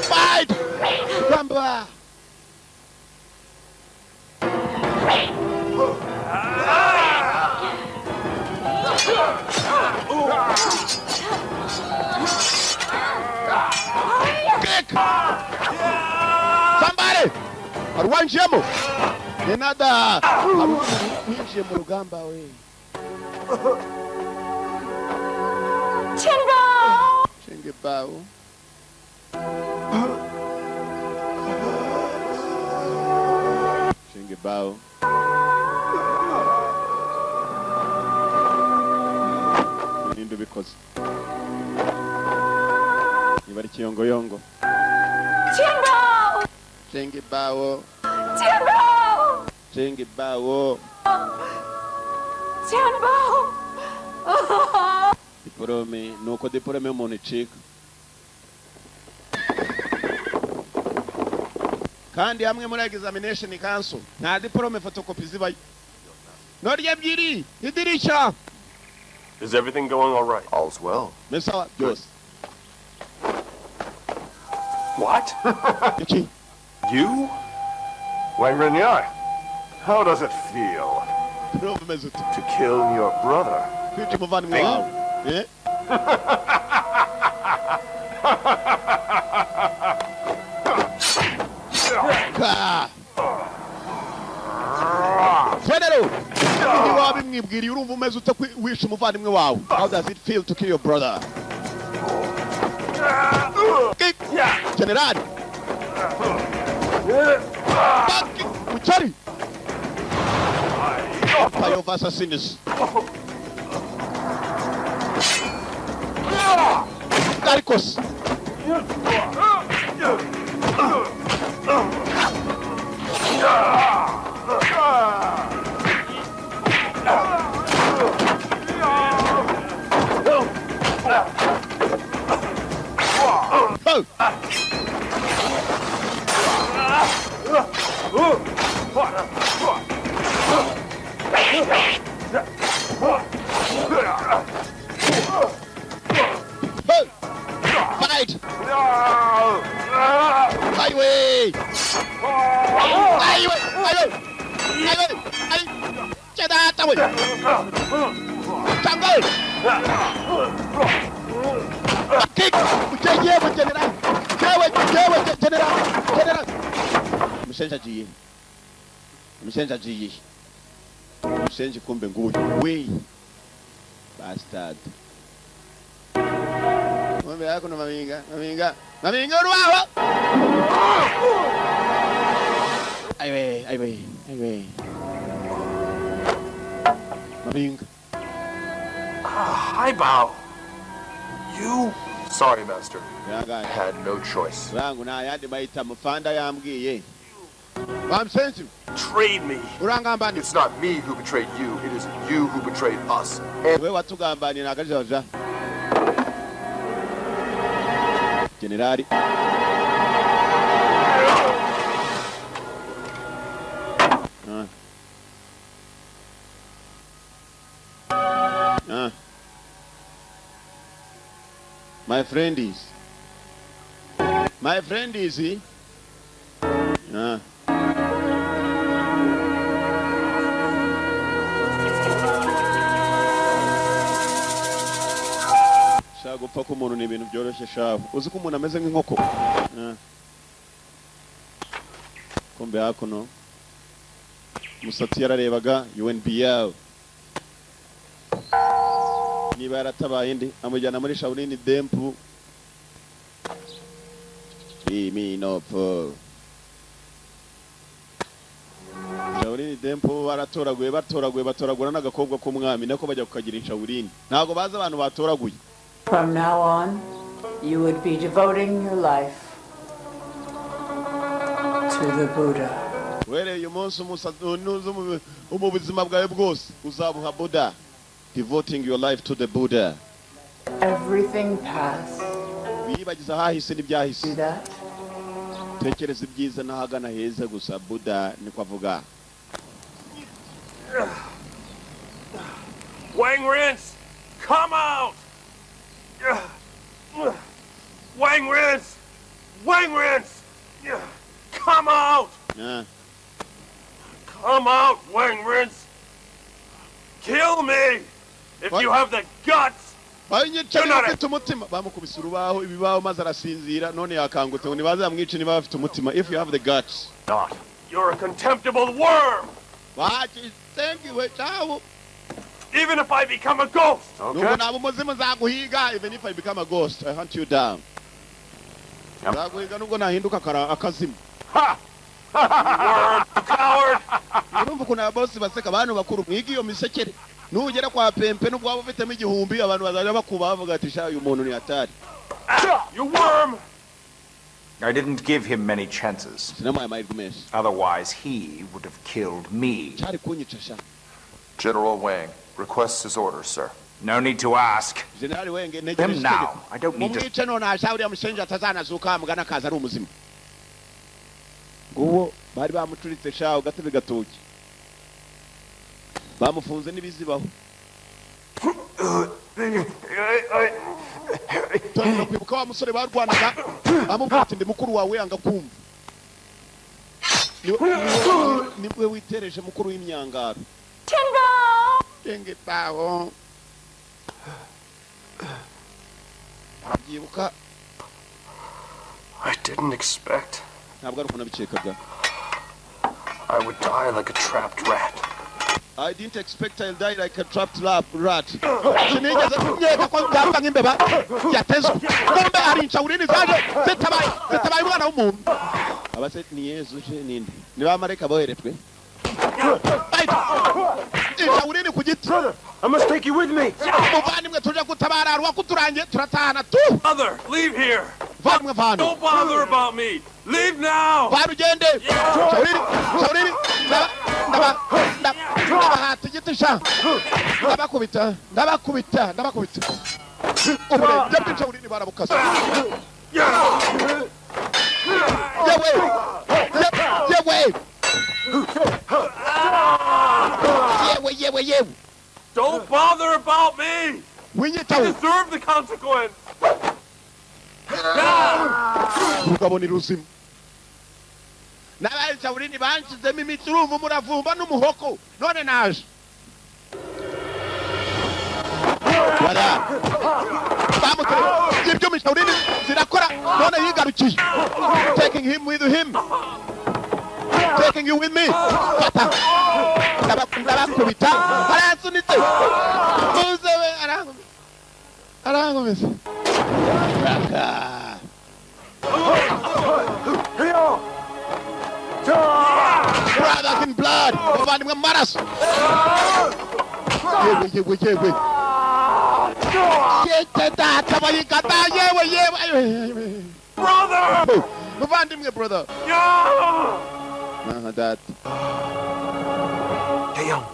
Fight! Ramba. Kick! Somebody! Hari uwinjiyemo? Ni nada. Hari umuntu winjiye mu rugamba we. Chingo! Shinge bawo. Shinge bawo. Ninde ubikoze? Niba ari kiyongoyongo. Chingo! Shinge bawo. Chingo! Shinge bawo. Chingo! Diporome, nuko diporome y'umuntu icika. Kandi hamwe muri examination council nta diporome photocopy zibayo. Norya ebyiri idirisha. Is everything going all right? All's well. Mesawa byose. What? Iki? You? Wang Renyai, how does it feel Urumva umeze ute? to kill your brother? Kwica umuvandimwe wawe. Eh? Ka. General, niba wabimwibwiriye urumva umeze ute wishe umuvandimwe wawe? How does it feel to kill your brother? Kick! General! Back! Mucyari! Empire of Assassins. Darkos. Oh. Fight! Highway! Highway! Highway! Highway! Jungle! Kick! General! General! General! Umusenzi agiye. Umusenzi agiye. Umusenzi kumbe nguyu. We! Bastard. Kumbe yako no maminga, maminga, maminga urubaho. Aiwe, aiwe, aiwe. Maminga. Hi, Bao. You. Sorry, Master. I had no choice. Rangu na yandi mahitamo mufanda yambwiye. Bamsenzi. Betrayed me. Urangambani. It's not me who betrayed you. It is you who betrayed us. And we watugambani nagajoja. Generali. My friend is. My friend is he? Gupfa k'umuntu ni ibintu byoroshye shaho uzi ko umuntu ameze nk'inkoko kumbe hakuno umusatsi yararebaga UNBL niba yaratabaye indi amujyana muri Shaolin Temple iminopfo Shaolin Temple baratoraguye batoraguye batoragura n'agakobwa k'umwami nako bajya kukagira Shaolin ntago baza abantu batoraguye. From now on, you would be devoting your life to the Buddha. Uhereye umunsi mu buzima bwawe bwose uzabuha Buddha, devoting your life to the Buddha. Everything pass. Wiyibagiza ahahise n'ibyahise. Do that. Tekereza ibyiza n'ahagana heza gusa Buddha niko avuga. Wang Rinse, come out! Wang Rinse! Wang Rinse! Come out! Come out, Wang Rinse! Kill me! If you have the guts! You're not a... Bamukubise urubaho ibibaho maze arasinzira none yakangutse ngo ntibazamwice niba bafite umutima. If you have the guts. Not. You're a contemptible worm! What? Thank you, ciao. Even if I become a ghost! Okay. Even if I become a ghost, I hunt you down. Ha! Worm, coward! Urumva ukuntu ababosi baseka abantu bakuru mwiga iyo misekere nugera kwa pempe nubwo waba ufitemo igihumbi abantu bazajya bakuba bavuga ati sha uyu muntu ni hatari. You worm! I didn't give him many chances. Otherwise he would have killed me. General Wang requests his orders, sir. No need to ask. General Wang, him now. I don't need to. Nguwo bari bamucuritse shaho gatebe gatoki bamufunze n'ibizibaho. Tangira kwibuka wa musore barwanaga amubwira ati ndi mukuru wawe yanga kumva. Niwe witereje mukuru w'imyangaro. Tenge bawo. Byibuka. I didn't expect. Ntabwo ari ukuntu nabikekaga. I would die like a trapped rat. I didn't expect I'll die like a trapped rat. Sinigeze nkeka ko nzapfa nk'imbeba yatezwe. Kumbe hari inshawurini zaje zitabaye zitabaye umwana w'umuntu. Abase ni Yezu je ninde? Ni bamarayika boherejwe. igiti. Brother, I must take you with me. Muvandimwe, tuje gutabara ruwakuturangiye, turatahana tu. Brother, leave here. Muvandimwe, vano. Don't bother about me. Leave now. Vano ugende. Shauriri, Shauriri, ndabahata igiti sha. Ndabakubita, ndabakubita, ndabakubita. Uburebye bw'Shaurini barabukasa. Yewe, yewe, yewe, yewe, yewe. Don't bother about me. Winyitaho. You deserve the consequence. Urugabo ni ruzima. N'abaye Shaurini banshizemo imitsi, urumva umuravumba n'umuhoko, none naje. Wala. Bamutere. Ibyuma Shaurini zirakora, none yigarukiye. Taking him with him. Taking you with me. Fata. Ndabakubita. Aransunitse. Muze we arankubita. Arankubita. Raka. Brothers in blood. Bavandimwe mu maraso. Yewe, yewe, yewe. Yewe data bayikata, yewe, yewe. Brother! Muvandimwe, brother. Yeah! Dad. Taeyong.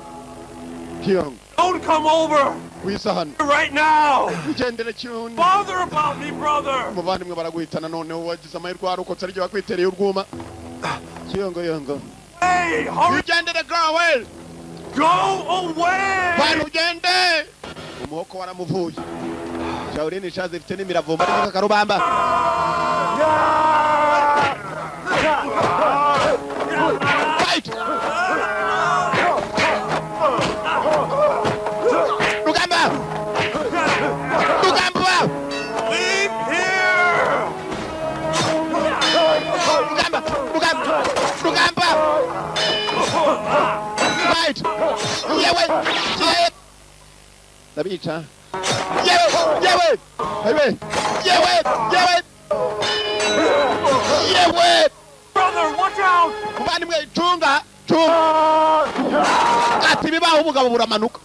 Kyung. Don't come over! Wiza hano. Right now! Ugendere Kyung. Bother about me, brother! Muvandimwe baraguhitana, noneho wagize amahirwe warokotse aryo bakwitereye urwuma. Kyungo yongo. Hey, hurry! Ugendere, go away! Go away! Bana ugende! Umuhoko waramuvuye. Shaolin ishaze ifite n'imiravumba ariko karubamba. Fight! Rugamba! Rugamba! Leave here! Rugamba! Rugamba! Rugamba! Fight! Yewe! Yewe! Ndabica. Yewe! Yewe! Yewe! Yewe! Yewe! Yewe! Brother, watch out! Muvandimwe, cunga! Cunga! Ati bibaho umugabo buramanuka.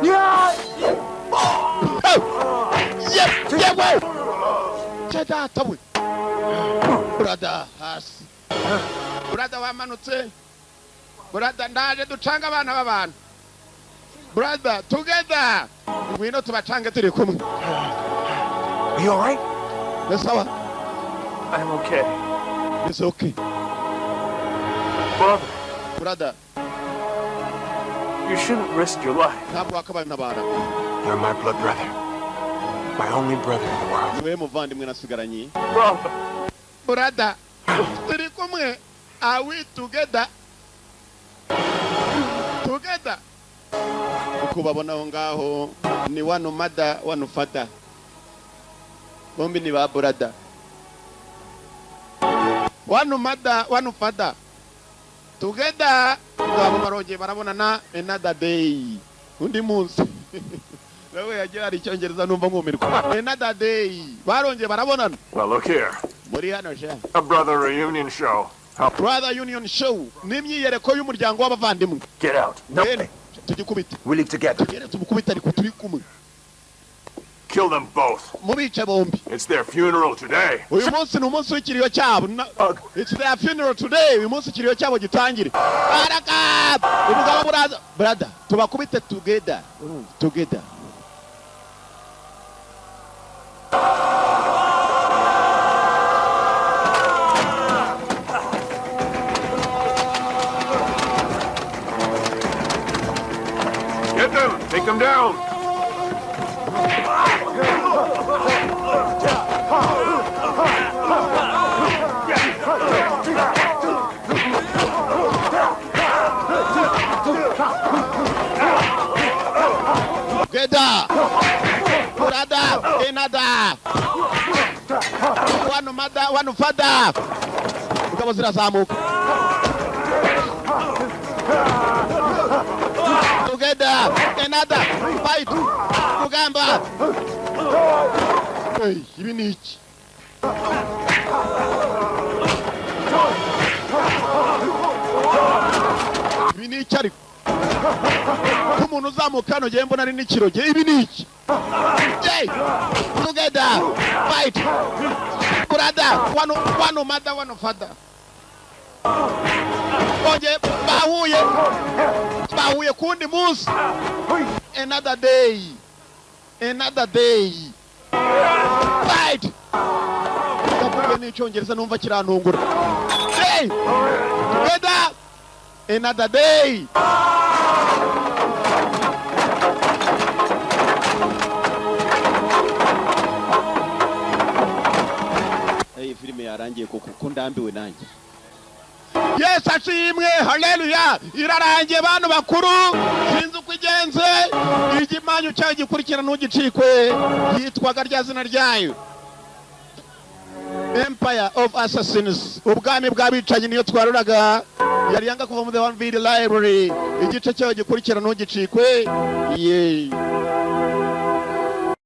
Yewe! Data we! Brother, hasi. Brother wamanutse. Brother, ndaje ducanga abana b'abantu. Brother, together. Ngwino tubacange turi kumwe. Are you all right? Yes, sawa. I'm okay. It's okay. Brother. Brother. You shouldn't risk your life. Ntabwo wakabaye untabara. You're my blood brother. My only brother in the world. Niwe muvandimwe nasigaranye. Brother. Brother. Turi kumwe. Are we together? Together. Uko babona aho ngaho ni one mother, one father. Bombi ni ba brother. One mother, one father. Together. Ngabo barongeye barabonana another day. Undi munsi. Nawe yagira ari icyongereza numva nkumirwa. Another day. Barongeye barabonana. Well, look here. Muri hano sha. A brother reunion show. Brother Union Show. N'imyiyereko y'umuryango w'abavandimwe. Get out. No. Tugikubita. We live together. Tugere tumukubita ariko turi kumwe. Kill them both. Mubice bombi. It's their funeral today. Uyu munsi ni umunsi w'ikiriyo cyabo. It's their funeral today. Uyu munsi ikiriyo cyabo gitangire. Baraka! Umugabo buraza. Brother, tubakubite together. Together. Get them! Take them down! Together! Brother! Another! One mother, one father! Ingabo zirazamuka. Together! Another! Fight! Rugamba! Hey, ibi ni iki? Ibi ni iki ariko? Ko umuntu uzamuka hano ngewe mbona ari n'ikiroge, ibi ni iki? Hey! Together! Fight! Brother! One, one mother, one father. Bongeye bahuye, bahuye kundi munsi. Another day. Another day. Fight! Ndavuga n'icyongereza numva kirantungura. Hey! Together! Another day! Hey, filime yarangiye koko ko ndambiwe nanjye. Yesu ashimwe, haleluya! Irarangiye bantu bakuru, sinzi uko igenze, igimanyu cyayo gikurikira ntugicikwe, yitwaga rya zina ryayo. Empire of Assassins, ubwami bw'abicanyi niyo twaruraga, yari yanga kuva mu The One Video Library, igice cyayo gikurikira ntugicikwe. Yeee.